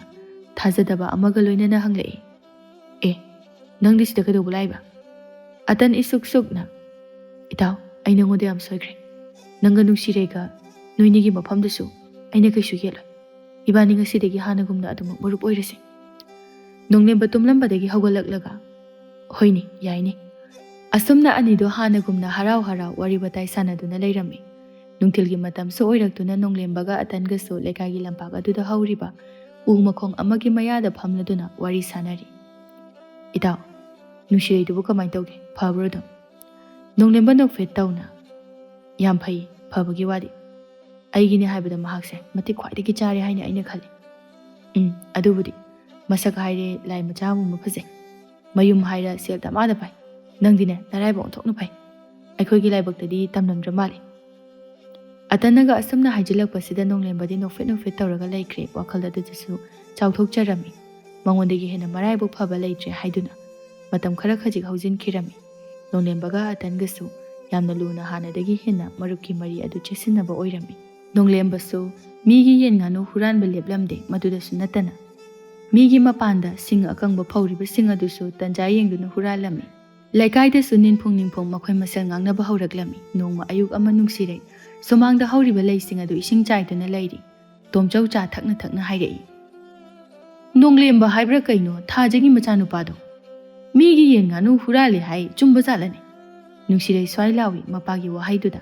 ꯊꯥꯖꯗꯕ ꯑꯃꯒ ꯂꯣꯏꯅꯅ ꯍꯪꯂꯛꯏ꯫ "ꯑꯦ, ꯅꯪꯗꯤ ꯁꯤꯗ ꯀꯩꯗꯧꯕ ꯂꯥꯛꯏꯕ?" ꯑꯇꯟ ꯏꯁꯨꯛ ꯁꯨꯛꯅ, "ꯏꯇꯥꯎ, ꯑꯩ ꯅꯉꯣꯟꯗ ꯌꯥꯝ ꯁꯣꯏꯈ꯭ꯔꯦ꯫ ꯅꯪꯒ ꯅꯨꯡꯁꯤꯔꯩꯒ ꯅꯣꯏꯅꯤꯒꯤ ꯃꯐꯝꯗꯨꯁꯨ ꯑꯩꯅ ꯀꯩꯁꯨ ꯌꯦꯠꯂꯣꯏ꯫ ꯏꯕꯥꯅꯤ ꯉꯁꯤꯗꯒꯤ ꯍꯥꯟꯅꯒꯨꯝꯅ ꯑꯗꯨꯃꯛ ꯃꯔꯨꯞ ꯑꯣꯏꯔꯁꯤ꯫" ꯅꯣꯡꯂꯦꯝꯕ ꯇꯨꯝꯂꯝꯕꯗꯒꯤ ꯍꯧꯒꯠꯂꯛꯂꯒ, "ꯍꯣꯏꯅꯦ, ꯌꯥꯏꯅꯦ꯫" ꯑꯁꯨꯝꯅ ꯑꯅꯤꯗꯣ ꯍꯥꯟꯅꯒꯨꯝꯅ ꯍꯔꯥꯎ ꯍꯔꯥꯎ ꯋꯥꯔꯤ ꯋꯥꯇꯥꯏ ꯁꯥꯟꯅꯗꯨꯅ ꯂꯩꯔꯝꯃꯤ꯫ ꯅꯨꯡꯊꯤꯜꯒꯤ ꯃꯇꯝꯁꯨ ꯑꯣꯏꯔꯛꯇꯨꯅ ꯅꯣꯡꯂꯦꯝꯕꯒ ꯑꯇꯟꯒꯁꯨ ꯂꯩꯀꯥꯏꯒꯤ ꯂꯝꯄꯥꯛ ꯑꯗꯨꯗ ꯍꯧꯔꯤꯕ ꯎ ꯃꯈꯣꯡ ꯑꯃꯒꯤ ꯃꯌꯥꯗ ꯐꯝꯂꯗꯨꯅ ꯋꯥꯔꯤ ꯁꯥꯟꯅꯔꯤ꯫ "ꯏꯇꯥꯎ, ꯅꯨꯡꯁꯤꯔꯩꯗꯨꯕꯨ ꯀꯃꯥꯏꯅ ꯇꯧꯒꯦ? ꯐꯕ꯭ꯔꯣ ꯑꯗꯨꯝ?" ꯅꯣꯡꯂꯦꯝꯕ ꯅꯣꯛꯐꯦꯠ ꯇꯧꯅ, "ꯌꯥꯝ ꯐꯩ, ꯐꯕꯒꯤ ꯋꯥꯗꯤ꯫ ꯑꯩꯒꯤꯅꯦ ꯍꯥꯏꯕꯗ ꯃꯍꯥꯛꯁꯦ ꯃꯇꯤꯛ ꯈ꯭ꯋꯥꯏꯗꯒꯤ ꯆꯥꯔꯦ ꯍꯥꯏꯅ ꯑꯩꯅ ꯈꯜꯂꯤ꯫ ꯎꯝ, ꯑꯗꯨꯕꯨꯗꯤ ꯃꯁꯛ ꯍꯥꯏꯔꯦ ꯂꯥꯏ ꯃꯆꯥꯒꯨꯝꯕ ꯐꯖꯩ꯫ ꯃꯌꯨꯝ ꯍꯥꯏꯔ ꯁꯦꯜ ꯗꯃꯥꯗ ꯄꯥꯏ꯫ ꯅꯪꯗꯤꯅꯦ ꯅꯔꯥꯏꯕꯛ ꯑꯣꯟꯊꯣꯛꯅ ꯐꯩ꯫ ꯑꯩꯈꯣꯏꯒꯤ ꯂꯥꯏꯕꯛꯇꯗꯤ ꯇꯝꯂꯝꯗ꯭ꯔ ꯃꯥꯜꯂꯦ꯫" ꯑꯇꯟꯅꯒ ꯑꯁꯨꯝꯅ ꯍꯥꯏꯖꯤꯜꯂꯛꯄꯁꯤꯗ ꯅꯣꯡꯂꯦꯝꯕꯗꯤ ꯅꯣꯛꯐꯦꯠ ꯅꯣꯛꯐꯦꯠ ꯇꯧꯔꯒ ꯂꯩꯈ꯭ꯔꯦ꯫ ꯋꯥꯈꯜ ꯑꯗꯨꯗꯁꯨ ꯆꯥꯎꯊꯣꯛꯆꯔꯝꯃꯤ꯫ ꯃꯉꯣꯟꯗꯒꯤ ꯍꯦꯟꯅ ꯃꯔꯥꯏꯕꯛ ꯐꯕ ꯂꯩꯇ꯭ꯔꯦ ꯍꯥꯏꯗꯨꯅ ꯃꯇꯝ ꯈꯔ ꯈꯖꯤꯛ ꯍꯧꯖꯤꯟꯈꯤꯔꯝꯃꯤ꯫ ꯅꯣꯡꯂꯦꯝꯕꯒ ꯑꯇꯟꯒꯁꯨ ꯌꯥꯝꯅ ꯂꯨꯅ ꯍꯥꯟꯅꯗꯒꯤ ꯍꯦꯟꯅ ꯃꯔꯨꯞꯀꯤ ꯃꯔꯤ ꯑꯗꯨ ꯆꯦꯠꯁꯤꯟꯅꯕ ꯑꯣꯏꯔꯝꯃꯤ꯫ ꯅꯣꯡꯂꯦꯝꯕꯁꯨ ꯃꯤꯒꯤ ꯌꯦꯟ ꯉꯥꯅꯨ ꯍꯨꯔꯥꯟꯕ ꯂꯦꯞꯂꯝꯗꯦ꯫ ꯃꯗꯨꯗꯁꯨ ꯅꯠꯇꯅ ꯃꯤꯒꯤ ꯃꯄꯥꯟꯗ ꯁꯤꯡ ꯑꯀꯪꯕ ꯐꯧꯔꯤꯕꯁꯤꯡ ꯑꯗꯨꯁꯨ ꯇꯟꯖꯥ ꯌꯦꯡꯗꯨꯅ ꯍꯨꯔꯥꯜꯂꯝꯃꯤ꯫ ꯂꯩꯀꯥꯏꯗꯁꯨ ꯅꯤꯡꯐꯨꯡ ꯅꯤꯡꯐꯨꯡ ꯃꯈꯣꯏ ꯃꯁꯦꯜ ꯉꯥꯡꯅꯕ ꯍꯧꯔꯛꯂꯝꯃꯤ꯫ ꯅꯣꯡꯃ ꯑꯌꯨꯛ ꯑꯃ ꯅꯨꯡꯁꯤꯔꯩ ꯁꯨꯃꯥꯡꯗ ꯍꯧꯔꯤꯕ ꯂꯩꯁꯤꯡ ꯑꯗꯨ ꯏꯁꯤꯡ ꯆꯥꯏꯗꯨꯅ ꯂꯩꯔꯤ꯫ ꯇꯣꯝꯆꯧ ꯆꯥ ꯊꯛꯅ ꯊꯛꯅ ꯍꯥꯏꯔꯛꯏ, "ꯅꯣꯡꯂꯦꯝꯕ ꯍꯥꯏꯕ꯭ꯔꯥ ꯀꯩꯅꯣ, ꯊꯥꯖꯒꯤ ꯃꯆꯥꯅꯨꯄꯥꯗꯣ, ꯃꯤꯒꯤ ꯌꯦꯟ ꯉꯥꯅꯨ ꯍꯨꯔꯥꯜꯂꯦ ꯍꯥꯏ, ꯆꯨꯝꯕ ꯖꯥꯠꯂꯅꯦ?" ꯅꯨꯡꯁꯤꯔꯩ ꯁ꯭ꯋꯥꯏ ꯂꯥꯎꯏ ꯃꯄꯥꯒꯤ ꯋꯥꯍꯩꯗꯨꯗ꯫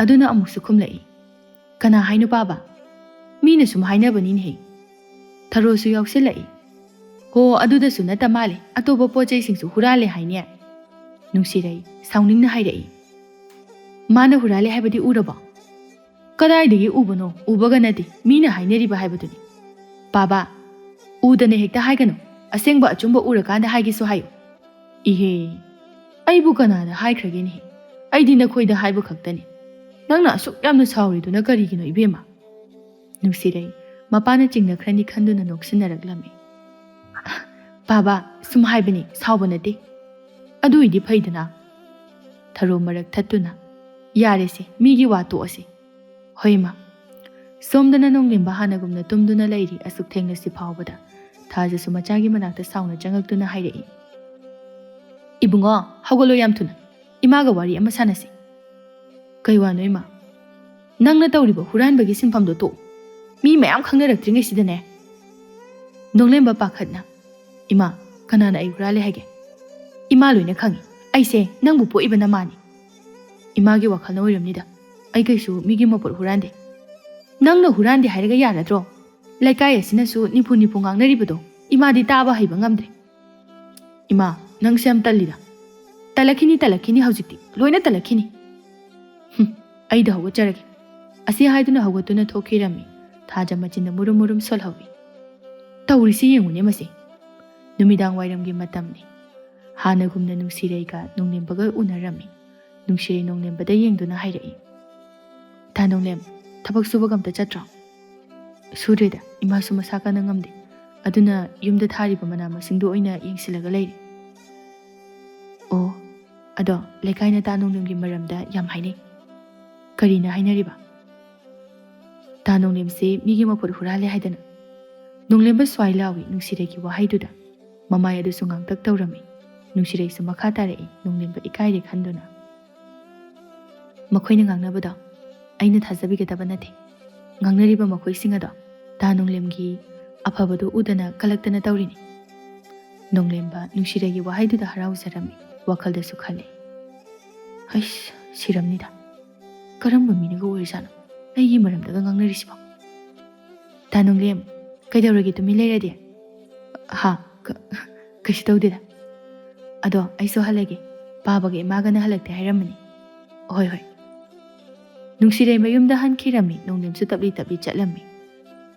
ꯑꯗꯨꯅ ꯑꯃꯨꯛꯁꯨ ꯈꯨꯝꯂꯛꯏ, "ꯀꯅꯥ ꯍꯥꯏꯅꯣ ꯄꯥꯕ? ꯃꯤꯅ ꯁꯨꯝ ꯍꯥꯏꯅꯕꯅꯤꯅꯦꯍꯦ꯫" ꯊꯔꯣꯁꯨ ꯌꯥꯎꯁꯤꯜꯂꯛꯏ, "ꯍꯣ, ꯑꯗꯨꯗꯁꯨ ꯅꯠꯇ ꯃꯥꯜꯂꯦ, ꯑꯇꯣꯞꯄ ꯄꯣꯠ ꯆꯩꯁꯤꯡꯁꯨ ꯍꯨꯔꯥꯜꯂꯦ ꯍꯥꯏꯅꯦ?" ꯅꯨꯡꯁꯤꯔꯩ ꯁꯥꯎꯅꯤꯡꯅ ꯍꯥꯏꯔꯛꯏ, "ꯃꯥꯅ ꯍꯨꯔꯥꯜꯂꯦ ꯍꯥꯏꯕꯗꯤ ꯎꯔꯕꯣ?" "ꯀꯗꯥꯏꯗꯒꯤ ꯎꯕꯅꯣ? ꯎꯕꯒ ꯅꯠꯇꯦ, ꯃꯤꯅ ꯍꯥꯏꯅꯔꯤꯕ ꯍꯥꯏꯕꯗꯨꯅꯤ꯫ ꯄꯥꯕ, ꯎꯗꯅ ꯍꯦꯛꯇ ꯍꯥꯏꯒꯅꯨ, ꯑꯁꯦꯡꯕ ꯑꯆꯨꯝꯕ ꯎꯔꯀꯥꯟꯗ ꯍꯥꯏꯒꯦꯁꯨ ꯍꯥꯏꯌꯨ꯫" "ꯏꯍꯦ, ꯑꯩꯕꯨ ꯀꯅꯥꯗ ꯍꯥꯏꯈ꯭ꯔꯒꯦꯅꯦꯍꯦ? ꯑꯩꯗꯤ ꯅꯈꯣꯏꯗ ꯍꯥꯏꯕ ꯈꯛꯇꯅꯤ꯫ ꯅꯪꯅ ꯑꯁꯨꯛ ꯌꯥꯝꯅ ꯁꯥꯎꯔꯤꯗꯨꯅ ꯀꯔꯤꯒꯤꯅꯣ, ꯏꯕꯦꯝꯃ?" ꯅꯨꯡꯁꯤꯔꯩ ꯃꯄꯥꯅ ꯆꯤꯡꯅꯈ꯭ꯔꯅꯤ ꯈꯟꯗꯨꯅ ꯅꯣꯛꯁꯤꯟꯅꯔꯛꯂꯝꯃꯤ꯫ "ꯄꯥꯕ, ꯁꯨꯝ ꯍꯥꯏꯕꯅꯤ, ꯁꯥꯎꯕ ꯅꯠꯇꯦ꯫ ꯑꯗꯨꯏꯗꯤ ꯐꯩꯗꯅ?" ꯊꯔꯣ ꯃꯔꯛ ꯊꯠꯇꯨꯅ, "ꯌꯥꯔꯦꯁꯦ, ꯃꯤꯒꯤ ꯋꯥ ꯇꯣꯛꯑꯁꯦ꯫ ꯍꯣꯏ, ꯏꯃꯥ꯫" ꯁꯣꯝꯗꯅ ꯅꯣꯡꯂꯦꯝꯕ ꯍꯥꯟꯅꯒꯨꯝꯅ ꯇꯨꯝꯗꯨꯅ ꯂꯩꯔꯤ꯫ ꯑꯁꯨꯛ ꯊꯦꯡꯂꯁꯤ ꯐꯥꯎꯕꯗ ꯊꯥꯖꯁꯨ ꯃꯆꯥꯒꯤ ꯃꯅꯥꯛꯇ ꯁꯥꯎꯅ ꯆꯪꯉꯛꯇꯨꯅ ꯍꯥꯏꯔꯛꯏ, "ꯏꯕꯨꯡꯉꯣ, ꯍꯧꯒꯠꯂꯣ ꯌꯥꯝ ꯊꯨꯅ꯫ ꯏꯃꯥꯒ ꯋꯥꯔꯤ ꯑꯃ ꯁꯥꯟꯅꯁꯤ꯫" "ꯀꯩ ꯋꯥꯅꯣ, ꯏꯃꯥ?" "ꯅꯪꯅ ꯇꯧꯔꯤꯕ ꯍꯨꯔꯥꯟꯕꯒꯤ ꯁꯤꯟꯐꯝꯗꯣ ꯇꯣꯛꯎ꯫ ꯃꯤ ꯃꯌꯥꯝ ꯈꯪꯅꯔꯛꯇ꯭ꯔꯤꯉꯩꯁꯤꯗꯅꯦ꯫" ꯅꯣꯡꯂꯦꯝꯕ ꯄꯥꯈꯠꯅ, "ꯏꯃꯥ, ꯀꯅꯥꯅ ꯑꯩ ꯍꯨꯔꯥꯜꯂꯦ ꯍꯥꯏꯒꯦ? ꯏꯃꯥ ꯂꯣꯏꯅ ꯈꯪꯉꯤ꯫ ꯑꯩꯁꯦ ꯅꯪꯕꯨ ꯄꯣꯛꯏꯕ ꯅꯃꯥꯅꯤ꯫ ꯏꯃꯥꯒꯤ ꯋꯥꯈꯜꯅ ꯑꯣꯏꯔꯝꯅꯤꯗ꯫ ꯑꯩ ꯀꯩꯁꯨ ꯃꯤꯒꯤ ꯃꯄꯣꯠ ꯍꯨꯔꯥꯟꯗꯦ꯫" "ꯅꯪꯅ ꯍꯨꯔꯥꯟꯗꯦ ꯍꯥꯏꯔꯒ ꯌꯥꯔꯗ꯭ꯔꯣ? ꯂꯩꯀꯥꯏ ꯑꯁꯤꯅꯁꯨ ꯅꯤꯐꯨ ꯅꯤꯐꯨ ꯉꯥꯡꯅꯔꯤꯕꯗꯣ ꯏꯃꯥꯗꯤ ꯇꯥꯕ ꯍꯩꯕ ꯉꯝꯗ꯭ꯔꯦ꯫" "ꯏꯃꯥ, ꯅꯪꯁꯦ ꯌꯥꯝ ꯇꯜꯂꯤꯗ꯫ ꯇꯜꯂꯛꯈꯤꯅꯤ, ꯇꯜꯂꯛꯈꯤꯅꯤ, ꯍꯧꯖꯤꯛꯇꯤ ꯂꯣꯏꯅ ꯇꯜꯂꯛꯈꯤꯅꯤ꯫" "ꯍꯨꯝ, ꯑꯩꯗ ꯍꯧꯒꯠꯆꯔꯒꯦ꯫" ꯑꯁꯤ ꯍꯥꯏꯗꯨꯅ ꯍꯧꯒꯠꯇꯨꯅ ꯊꯣꯛꯈꯤꯔꯝꯃꯤ꯫ ꯊꯥꯖ ꯃꯆꯤꯟꯗ ꯃꯨꯔꯨꯝ ꯃꯨꯔꯨꯝ ꯁꯣꯜꯍꯧꯏ꯫ "ꯇꯧꯔꯤꯁꯤ ꯌꯦꯡꯉꯨꯅꯦ ꯃꯁꯤ꯫" ꯅꯨꯃꯤꯗꯥꯡ ꯋꯥꯏꯔꯝꯒꯤ ꯃꯇꯝꯅꯤ꯫ ꯍꯥꯟꯅꯒꯨꯝꯅ ꯅꯨꯡꯁꯤꯔꯩꯒ ꯅꯣꯡꯂꯦꯝꯕꯒ ꯎꯅꯔꯝꯃꯤ꯫ ꯅꯨꯡꯁꯤꯔꯩ ꯅꯣꯡꯂꯦꯝꯕꯗ ꯌꯦꯡꯗꯨꯅ ꯍꯥꯏꯔꯛꯏ, "ꯇꯥ ꯅꯣꯡꯂꯦꯝ, ꯊꯕꯛ ꯁꯨꯕꯒ ꯑꯝꯇ ꯆꯠꯇ꯭ꯔꯣ?" "ꯁꯨꯗ꯭ꯔꯦꯗ, ꯏꯃꯥꯁꯨ ꯃꯁꯥ ꯀꯟꯅ ꯉꯝꯗꯦ꯫ ꯑꯗꯨꯅ ꯌꯨꯝꯗ ꯊꯥꯔꯤꯕ ꯃꯅꯥ ꯃꯁꯤꯡꯗꯨ ꯑꯣꯏꯅ ꯌꯦꯡꯁꯤꯜꯂꯒ ꯂꯩꯔꯦ꯫" "ꯑꯣ, ꯑꯗꯣ ꯂꯩꯀꯥꯏꯅ ꯇꯥ ꯅꯣꯡꯂꯦꯝꯒꯤ ꯃꯔꯝꯗ ꯌꯥꯝ ꯍꯥꯏꯅꯩ꯫" "ꯀꯔꯤꯅ ꯍꯥꯏꯅꯔꯤꯕ?" "ꯇꯥ ꯅꯣꯡꯂꯦꯝꯁꯦ ꯃꯤꯒꯤ ꯃꯄꯣꯠ ꯍꯨꯔꯥꯜꯂꯦ ꯍꯥꯏꯗꯅ꯫" ꯅꯣꯡꯂꯦꯝꯕ ꯁ꯭ꯋꯥꯏ ꯂꯥꯎꯏ ꯅꯨꯡꯁꯤꯔꯩꯒꯤ ꯋꯥꯍꯩꯗꯨꯗ꯫ ꯃꯃꯥꯏ ꯑꯗꯨꯁꯨ ꯉꯥꯡꯇꯛ ꯇꯧꯔꯝꯃꯤ꯫ ꯅꯨꯡꯁꯤꯔꯩꯁꯨ ꯃꯈꯥ ꯇꯥꯔꯛꯏ, ꯅꯣꯡꯂꯦꯝꯕ ꯏꯀꯥꯏꯔꯦ ꯈꯟꯗꯨꯅ꯫ "ꯃꯈꯣꯏꯅ ꯉꯥꯡꯅꯕꯗꯣ ꯑꯩꯅ ꯊꯥꯖꯕꯤꯒꯗꯕ ꯅꯠꯇꯦ꯫ ꯉꯥꯡꯅꯔꯤꯕ ꯃꯈꯣꯏꯁꯤꯡ ꯑꯗꯣ ꯇꯥ ꯅꯣꯡꯂꯦꯝꯒꯤ ꯑꯐꯕꯗꯨ ꯎꯗꯅ ꯀꯂꯛꯇꯅ ꯇꯧꯔꯤꯅꯤ"꯫ ꯅꯣꯡꯂꯦꯝꯕ ꯅꯨꯡꯁꯤꯔꯩꯒꯤ ꯋꯥꯍꯩꯗꯨꯗ ꯍꯔꯥꯎꯖꯔꯝꯃꯤ, ꯋꯥꯈꯜꯗꯁꯨ ꯈꯜꯂꯤ, "ꯍꯩꯁ, ꯁꯤꯔꯝꯅꯤꯗ꯫ ꯀꯔꯝꯕ ꯃꯤꯅꯒ ꯑꯣꯏꯔꯤꯖꯥꯠꯅꯣ ꯑꯩꯒꯤ ꯃꯔꯝꯗꯒ ꯉꯥꯡꯅꯔꯤꯁꯤꯕꯣ?" "ꯇꯥ ꯅꯣꯡꯂꯦꯝ, ꯀꯩꯗꯧꯔꯒꯦ ꯇꯨꯃꯤꯟ ꯂꯩꯔꯗꯤ?" "ꯍꯥ, ꯀ-, ꯀꯩꯁꯨ ꯇꯧꯗꯦꯗ꯫ ꯑꯗꯣ ꯑꯩꯁꯨ ꯍꯜꯂꯒꯦ, ꯄꯥꯕꯒ ꯏꯃꯥꯒꯅ ꯍꯜꯂꯛꯇꯦ ꯍꯥꯏꯔꯝꯕꯅꯤ꯫ ꯍꯣꯏ, ꯍꯣꯏ"꯫ ꯅꯨꯡꯁꯤꯔꯩ ꯃꯌꯨꯝꯗ ꯍꯟꯈꯤꯔꯝꯃꯤ, ꯅꯣꯡꯂꯦꯝꯁꯨ ꯇꯞꯂꯤ ꯇꯞꯂꯤ ꯆꯠꯂꯝꯃꯤ꯫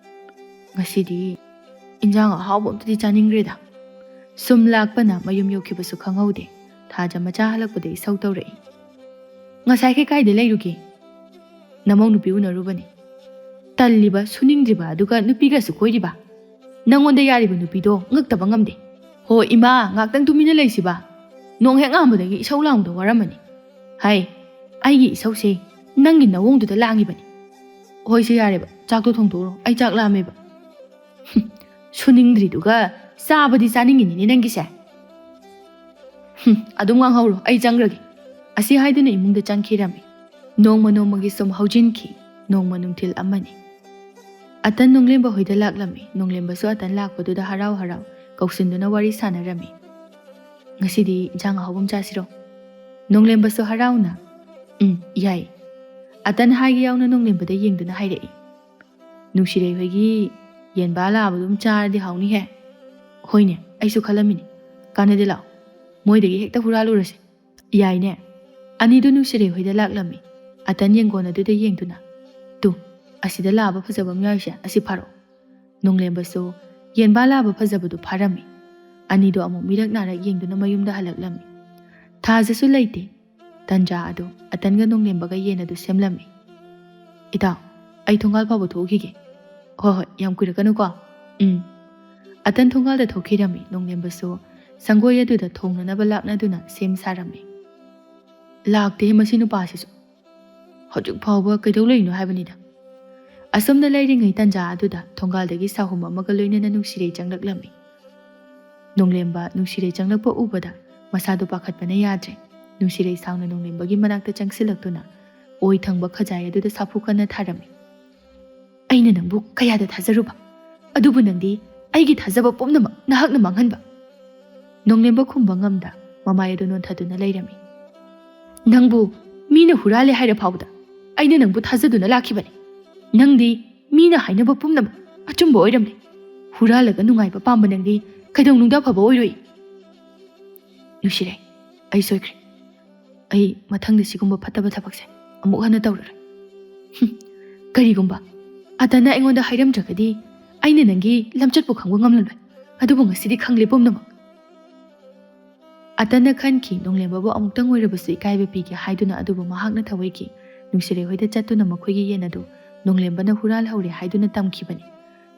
"ꯉꯁꯤꯗꯤ ꯏꯟꯖꯥꯡ ꯑꯍꯥꯎꯕ ꯑꯝꯇꯗꯤ ꯆꯥꯅꯤꯡꯈ꯭ꯔꯦꯗ"꯫ ꯁꯨꯝ ꯂꯥꯛꯄꯅ ꯃꯌꯨꯝ ꯌꯧꯈꯤꯕꯁꯨ ꯈꯪꯍꯧꯗꯦ꯫ ꯊꯥꯖ ꯃꯆꯥ ꯍꯜꯂꯛꯄꯗ ꯏꯁꯧ ꯇꯧꯔꯛꯏ, "ꯉꯁꯥꯏꯈꯩ ꯀꯥꯏꯗ ꯂꯩꯔꯨꯒꯦ?" "ꯅꯃꯧ ꯅꯨꯄꯤ ꯎꯅꯔꯨꯕꯅꯤ"꯫ "ꯇꯜꯂꯤꯕ, ꯁꯨꯅꯤꯡꯗ꯭ꯔꯤꯕ, ꯑꯗꯨꯒ ꯅꯨꯄꯤꯒꯁꯨ ꯀꯣꯏꯔꯤꯕ? ꯅꯪꯉꯣꯟꯗ ꯌꯥꯔꯤꯕ ꯅꯨꯄꯤꯗꯣ ꯉꯛꯇꯕ ꯉꯝꯗꯦ꯫ ꯍꯣ ꯏꯃꯥ, ꯉꯥꯛꯇꯪ ꯇꯨꯃꯤꯟꯅ ꯂꯩꯁꯤꯕ꯫ ꯅꯣꯡ ꯍꯦꯛ ꯉꯥꯟꯕꯗꯒꯤ ꯏꯁꯧ ꯂꯥꯡꯕꯗ ꯋꯥꯔꯝꯃꯅꯤ꯫ ꯍꯥꯏ, ꯑꯩꯒꯤ ꯏꯁꯧꯁꯦ ꯅꯪꯒꯤ ꯅꯋꯣꯡꯗꯨꯗ ꯂꯥꯡꯉꯤꯕꯅꯤ꯫ ꯍꯣꯏꯁꯦ, ꯌꯥꯔꯦꯕ, ꯆꯥꯛꯇꯣ ꯊꯣꯡꯗꯣꯛꯎꯔꯣ, ꯑꯩ ꯆꯥꯛ ꯂꯥꯝꯃꯦꯕ"꯫ "ꯍꯨꯝ, ꯁꯨꯅꯤꯡꯗ꯭ꯔꯤꯗꯨꯒ ꯆꯥꯕꯗꯤ ꯆꯥꯅꯤꯡꯉꯤꯅꯤꯅꯦ ꯅꯪꯒꯤꯁꯦ꯫ ꯍꯨꯝ, ꯑꯗꯨꯝ ꯉꯥꯡꯍꯧꯔꯣ, ꯑꯩ ꯆꯪꯈ꯭ꯔꯒꯦ"꯫ ꯑꯁꯤ ꯍꯥꯏꯗꯨꯅ ꯏꯃꯨꯡꯗ ꯆꯪꯈꯤꯔꯝꯃꯤ꯫ ꯅꯣꯡꯃ ꯅꯣꯡꯃꯒꯤ ꯁꯨꯝ ꯍꯧꯖꯤꯟꯈꯤ꯫ ꯅꯣꯡꯃ ꯅꯨꯡꯊꯤꯜ ꯑꯃꯅꯤ꯫ ꯑꯇꯟ ꯅꯣꯡꯂꯦꯝꯕ ꯍꯣꯏꯗ ꯂꯥꯛꯂꯝꯃꯤ꯫ ꯅꯣꯡꯂꯦꯝꯕꯁꯨ ꯑꯇꯟ ꯂꯥꯛꯄꯗꯨꯗ ꯍꯔꯥꯎ ꯍꯔꯥꯎ ꯀꯧꯁꯤꯟꯗꯨꯅ ꯋꯥꯔꯤ ꯁꯥꯟꯅꯔꯝꯃꯤ꯫ "ꯉꯁꯤꯗꯤ ꯏꯟꯁꯥꯡ ꯑꯍꯥꯎꯕ ꯑꯃ ꯆꯥꯁꯤꯔꯣ?" ꯅꯣꯡꯂꯦꯝꯕꯁꯨ ꯍꯔꯥꯎꯅ, "ꯎꯝ, ꯌꯥꯏ"꯫ ꯑꯇꯟ ꯍꯥꯏꯒꯦ ꯌꯥꯎꯅ ꯅꯣꯡꯂꯦꯝꯕꯗ ꯌꯦꯡꯗꯨꯅ ꯍꯥꯏꯔꯛꯏ꯫ "ꯅꯨꯡꯁꯤꯔꯩ ꯍꯣꯏꯒꯤ ꯌꯦꯟꯕꯥ ꯂꯥꯕꯗꯨꯝ ꯆꯥꯔꯗꯤ ꯍꯥꯎꯅꯤꯍꯦ"꯫ "ꯍꯣꯏꯅꯦ, ꯑꯩꯁꯨ ꯈꯜꯂꯝꯃꯤꯅꯦ꯫ ꯀꯥꯟꯅꯗꯦ, ꯂꯥꯛꯑꯣ, ꯃꯣꯏꯗꯒꯤ ꯍꯦꯛꯇ ꯍꯨꯔꯥꯜꯂꯨꯔꯁꯦ"꯫ "ꯌꯥꯏꯅꯦ"꯫ ꯑꯅꯤꯗꯨ ꯅꯨꯡꯁꯤꯔꯩ ꯍꯣꯏꯗ ꯂꯥꯛꯂꯝꯃꯤ꯫ ꯑꯇꯟ ꯌꯦꯡꯒꯣꯟ ꯑꯗꯨꯗ ꯌꯦꯡꯗꯨꯅ, "ꯇꯨ, ꯑꯁꯤꯗ ꯂꯥꯕ ꯐꯖꯕ ꯑꯃ ꯌꯥꯎꯔꯤꯁꯦ, ꯑꯁꯤ ꯐꯥꯔꯛꯑꯣ"꯫ ꯅꯣꯡꯂꯦꯝꯕꯁꯨ ꯌꯦꯟꯕꯥ ꯂꯥꯕ ꯐꯖꯕꯗꯨ ꯐꯥꯔꯝꯃꯤ꯫ ꯑꯅꯤꯗꯨ ꯑꯃꯨꯛ ꯃꯤꯔꯛ ꯅꯥꯔꯛ ꯌꯦꯡꯗꯨꯅ ꯃꯌꯨꯝꯗ ꯍꯜꯂꯛꯂꯝꯃꯤ꯫ ꯊꯥꯖꯁꯨ ꯂꯩꯇꯦ꯫ ꯇꯟꯖꯥ ꯑꯗꯨ ꯑꯇꯟꯒ ꯅꯣꯡꯂꯦꯝꯕꯒ ꯌꯦꯟ ꯑꯗꯨ ꯁꯦꯝꯂꯝꯃꯤ꯫ "ꯏꯇꯥꯎ, ꯑꯩ ꯊꯣꯡꯒꯥꯜ ꯐꯥꯎꯕ ꯊꯣꯛꯎꯈꯤꯒꯦ"꯫ "ꯍꯣꯏ, ꯍꯣꯏ, ꯌꯥꯝ ꯀꯨꯏꯔꯛꯀꯅꯨꯀꯣ"꯫ "ꯎꯝ"꯫ ꯑꯇꯟ ꯊꯣꯡꯒꯥꯜꯗ ꯊꯣꯛꯈꯤꯔꯝꯃꯤ꯫ ꯅꯣꯡꯂꯦꯝꯕꯁꯨ ꯁꯪꯒꯣꯏ ꯑꯗꯨꯗ ꯊꯣꯡꯅꯅꯕ ꯂꯥꯛꯅꯗꯨꯅ ꯁꯦꯝ ꯁꯥꯔꯝꯃꯤ꯫ "ꯂꯥꯛꯇꯦꯍꯦ ꯃꯁꯤ ꯅꯨꯄꯥꯁꯤꯁꯨ꯫ ꯍꯧꯖꯤꯛ ꯐꯥꯎꯕ ꯀꯩꯗꯧ ꯂꯩꯔꯤꯅꯣ ꯍꯥꯏꯕꯅꯤꯗ"꯫ ꯑꯁꯨꯝꯅ ꯂꯩꯔꯤꯉꯩ ꯇꯟꯖꯥ ꯑꯗꯨꯗ ꯊꯣꯡꯒꯥꯜꯗꯒꯤ ꯁꯥꯍꯨꯝ ꯑꯃꯒ ꯂꯣꯏꯅꯅ ꯅꯨꯡꯁꯤꯔꯩ ꯆꯪꯂꯛꯂꯝꯃꯤ꯫ ꯅꯣꯡꯂꯦꯝꯕ ꯅꯨꯡꯁꯤꯔꯩ ꯆꯪꯂꯛꯄ ꯎꯕꯗ ꯃꯁꯥꯗꯣ ꯄꯥꯈꯠꯄꯅ ꯌꯥꯗ꯭ꯔꯦ꯫ ꯅꯨꯡꯁꯤꯔꯩ ꯁꯥꯎꯅ ꯅꯣꯡꯂꯦꯝꯕꯒꯤ ꯃꯅꯥꯛꯇ ꯆꯪꯁꯤꯜꯂꯛꯇꯨꯅ ꯑꯣꯏ ꯊꯪꯕ ꯈꯖꯥꯏ ꯑꯗꯨꯗ ꯁꯥꯐꯨ ꯀꯟꯅ ꯊꯥꯔꯝꯃꯤ꯫ "ꯑꯩꯅ ꯅꯪꯕꯨ ꯀꯌꯥꯗ ꯊꯥꯖꯔꯨꯕ, ꯑꯗꯨꯕꯨ ꯅꯪꯗꯤ ꯑꯩꯒꯤ ꯊꯥꯖꯕ ꯄꯨꯝꯅꯃꯛ ꯅꯍꯥꯛꯅ ꯃꯥꯡꯍꯟꯕ!" ꯅꯣꯡꯂꯦꯝꯕ ꯈꯨꯝꯕ ꯉꯝꯗ ꯃꯃꯥꯏ ꯑꯗꯨ ꯅꯣꯟꯊꯗꯨꯅ ꯂꯩꯔꯝꯃꯤ꯫ "ꯅꯪꯕꯨ ꯃꯤꯅ ꯍꯨꯔꯥꯜꯂꯦ ꯍꯥꯏꯔ ꯐꯥꯎꯕꯗ ꯑꯩꯅ ꯅꯪꯕꯨ ꯊꯥꯖꯗꯨꯅ ꯂꯥꯛꯈꯤꯕꯅꯤ꯫ ꯅꯪꯗꯤ ꯃꯤꯅ ꯍꯥꯏꯅꯕ ꯄꯨꯝꯅꯃꯛ ꯑꯆꯨꯝꯕ ꯑꯣꯏꯔꯝꯂꯦ꯫ ꯍꯨꯔꯥꯜꯂꯒ ꯅꯨꯡꯉꯥꯏꯕ ꯄꯥꯝꯕ ꯅꯪꯗꯤ ꯀꯩꯗꯧꯅꯨꯡꯗ ꯑꯐꯕ ꯑꯣꯏꯔꯣꯏ꯫" "ꯅꯨꯡꯁꯤꯔꯦ, ꯑꯩ ꯁꯣꯏꯈ꯭ꯔꯦ꯫ ꯑꯩ ꯃꯊꯪꯗ ꯁꯤꯒꯨꯝꯕ ꯐꯠꯇꯕ ꯊꯕꯛꯁꯦ ꯑꯃꯨꯛ ꯍꯟꯅ ꯇꯧꯔꯔꯣꯏ꯫" "ꯍꯨꯝ, ꯀꯔꯤꯒꯨꯝꯕ ꯑꯇꯟꯅ ꯑꯩꯉꯣꯟꯗ ꯍꯥꯏꯔꯝꯗ꯭ꯔꯒꯗꯤ ꯑꯩꯅ ꯅꯪꯒꯤ ꯂꯝꯆꯠꯄꯨ ꯈꯪꯕ ꯉꯝꯂꯝꯂꯣꯏ꯫ ꯑꯗꯨꯕꯨ ꯉꯁꯤꯗꯤ ꯈꯪꯂꯦ ꯄꯨꯝꯅꯃꯛ꯫" ꯑꯇꯟꯅ ꯈꯟꯈꯤ, ꯅꯣꯡꯂꯦꯝꯕꯕꯨ ꯑꯃꯨꯛꯇꯪ ꯑꯣꯏꯔꯕꯁꯨ ꯏꯀꯥꯏꯕ ꯄꯤꯒꯦ ꯍꯥꯏꯗꯨꯅ ꯑꯗꯨꯕꯨ ꯃꯍꯥꯛꯅ ꯊꯧꯑꯣꯏꯈꯤ꯫ ꯅꯨꯡꯁꯤꯔꯩ ꯍꯣꯏꯗ ꯆꯠꯇꯨꯅ ꯃꯈꯣꯏꯒꯤ ꯌꯦꯟ ꯑꯗꯨ ꯅꯣꯡꯂꯦꯝꯕꯅ ꯍꯨꯔꯥꯜꯍꯧꯔꯦ ꯍꯥꯏꯗꯨꯅ ꯇꯝꯈꯤꯕꯅꯤ꯫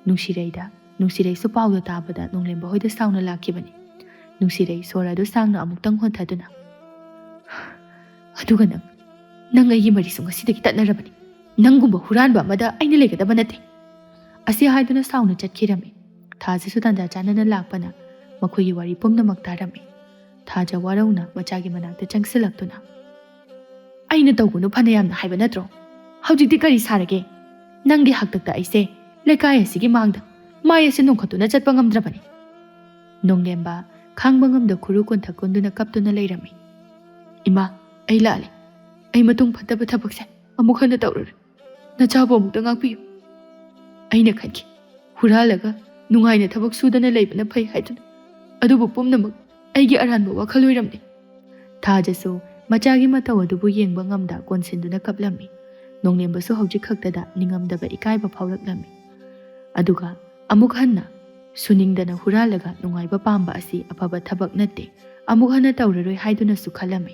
ꯅꯨꯡꯁꯤꯔꯩꯗ, ꯅꯨꯡꯁꯤꯔꯩꯁꯨ ꯄꯥꯎꯗꯣ ꯇꯥꯕꯗ ꯅꯣꯡꯂꯦꯝꯕ ꯍꯣꯏꯗ ꯁꯥꯎꯅ ꯂꯥꯛꯈꯤꯕꯅꯤ꯫ ꯅꯨꯡꯁꯤꯔꯩ ꯁꯣꯔ ꯑꯗꯨ ꯁꯥꯡꯅ ꯑꯃꯨꯛꯇꯪ ꯍꯣꯟꯊꯗꯨꯅ, "ꯑꯗꯨꯒ ꯅꯪ, ꯅꯪ ꯑꯩꯒꯤ ꯃꯔꯤꯁꯨ ꯉꯁꯤꯗꯒꯤ ꯇꯠꯅꯔꯕꯅꯤ꯫ ꯅꯪꯒꯨꯝꯕ ꯍꯨꯔꯥꯟꯕ ꯑꯃꯗ ꯑꯩꯅ ꯂꯩꯒꯗꯕ ꯅꯠꯇꯦ꯫" ꯑꯁꯤ ꯍꯥꯏꯗꯨꯅ ꯁꯥꯎꯅ ꯆꯠꯈꯤꯔꯝꯃꯤ꯫ ꯊꯥꯖꯁꯨ ꯇꯥꯟꯖꯥ ꯆꯥꯅꯅ ꯂꯥꯛꯄꯅ ꯃꯈꯣꯏꯒꯤ ꯋꯥꯔꯤ ꯄꯨꯝꯅꯃꯛ ꯇꯥꯔꯝꯃꯤ꯫ ꯊꯥꯖ ꯋꯥꯔꯧꯅ ꯃꯆꯥꯒꯤ ꯃꯅꯥꯛꯇ ꯆꯪꯁꯤꯜꯂꯛꯇꯨꯅ, "ꯑꯩꯅ ꯇꯧꯒꯅꯨ ꯐꯅ ꯌꯥꯝꯅ ꯍꯥꯏꯕ ꯅꯠꯇ꯭ꯔꯣ? ꯍꯧꯖꯤꯛꯇꯤ ꯀꯔꯤ ꯁꯥꯔꯒꯦ? ꯅꯪꯒꯤ ꯍꯥꯛꯇꯛꯇ ꯑꯩꯁꯦ ꯂꯩꯀꯥꯏ ꯑꯁꯤꯒꯤ ꯃꯥꯡꯗ ꯃꯥꯏ ꯑꯁꯤ ꯅꯣꯡꯈꯠꯇꯨꯅ ꯆꯠꯄ ꯉꯝꯗ꯭ꯔꯕꯅꯤ꯫" ꯅꯣꯡꯂꯦꯝꯕ ꯈꯥꯡꯕ ꯉꯝꯗ ꯈꯨꯔꯨ ꯀꯣꯟꯊꯛ ꯀꯨꯟꯗꯨꯅ ꯀꯞꯇꯨꯅ ꯂꯩꯔꯝꯃꯤ꯫ "ꯏꯃꯥ, ꯑꯩ ꯂꯥꯜꯂꯦ꯫ ꯑꯩ ꯃꯇꯨꯡ ꯐꯠꯇꯕ ꯊꯕꯛꯁꯦ ꯑꯃꯨꯛ ꯍꯟꯅ ꯇꯧꯔꯔꯣꯏ꯫ ꯅꯆꯥꯕꯨ ꯑꯃꯨꯛꯇ ꯉꯥꯛꯄꯤꯌꯨ꯫" ꯑꯩꯅ ꯈꯟꯈꯤ, ꯍꯨꯔꯥꯜꯂꯒ ꯅꯨꯡꯉꯥꯏꯅ ꯊꯕꯛ ꯁꯨꯗꯅ ꯂꯩꯕꯅ ꯐꯩ ꯍꯥꯏꯗꯨꯅ꯫ ꯑꯗꯨꯕꯨ ꯄꯨꯝꯅꯃꯛ ꯑꯩꯒꯤ ꯑꯔꯥꯟꯕ ꯋꯥꯈꯜ ꯑꯣꯏꯔꯝꯂꯦ꯫ ꯊꯥꯖꯁꯨ ꯃꯆꯥꯒꯤ ꯃꯇꯧ ꯑꯗꯨꯕꯨ ꯌꯦꯡꯕ ꯉꯝꯗ ꯀꯣꯟꯁꯤꯟꯗꯨꯅ ꯀꯞꯂꯝꯃꯤ꯫ ꯅꯣꯡꯂꯦꯝꯕꯁꯨ ꯍꯧꯖꯤꯛ ꯈꯛꯇꯗ ꯅꯤꯡꯉꯝꯗꯕ ꯏꯀꯥꯏꯕ ꯐꯥꯎꯔꯛꯂꯝꯃꯤ꯫ ꯑꯗꯨꯒ ꯑꯃꯨꯛ ꯍꯟꯅ ꯁꯨꯅꯤꯡꯗꯅ ꯍꯨꯔꯥꯜꯂꯒ ꯅꯨꯡꯉꯥꯏꯕ ꯄꯥꯝꯕ ꯑꯁꯤ ꯑꯐꯕ ꯊꯕꯛ ꯅꯠꯇꯦ, ꯑꯃꯨꯛ ꯍꯟꯅ ꯇꯧꯔꯔꯣꯏ ꯍꯥꯏꯗꯨꯅꯁꯨ ꯈꯜꯂꯝꯃꯤ꯫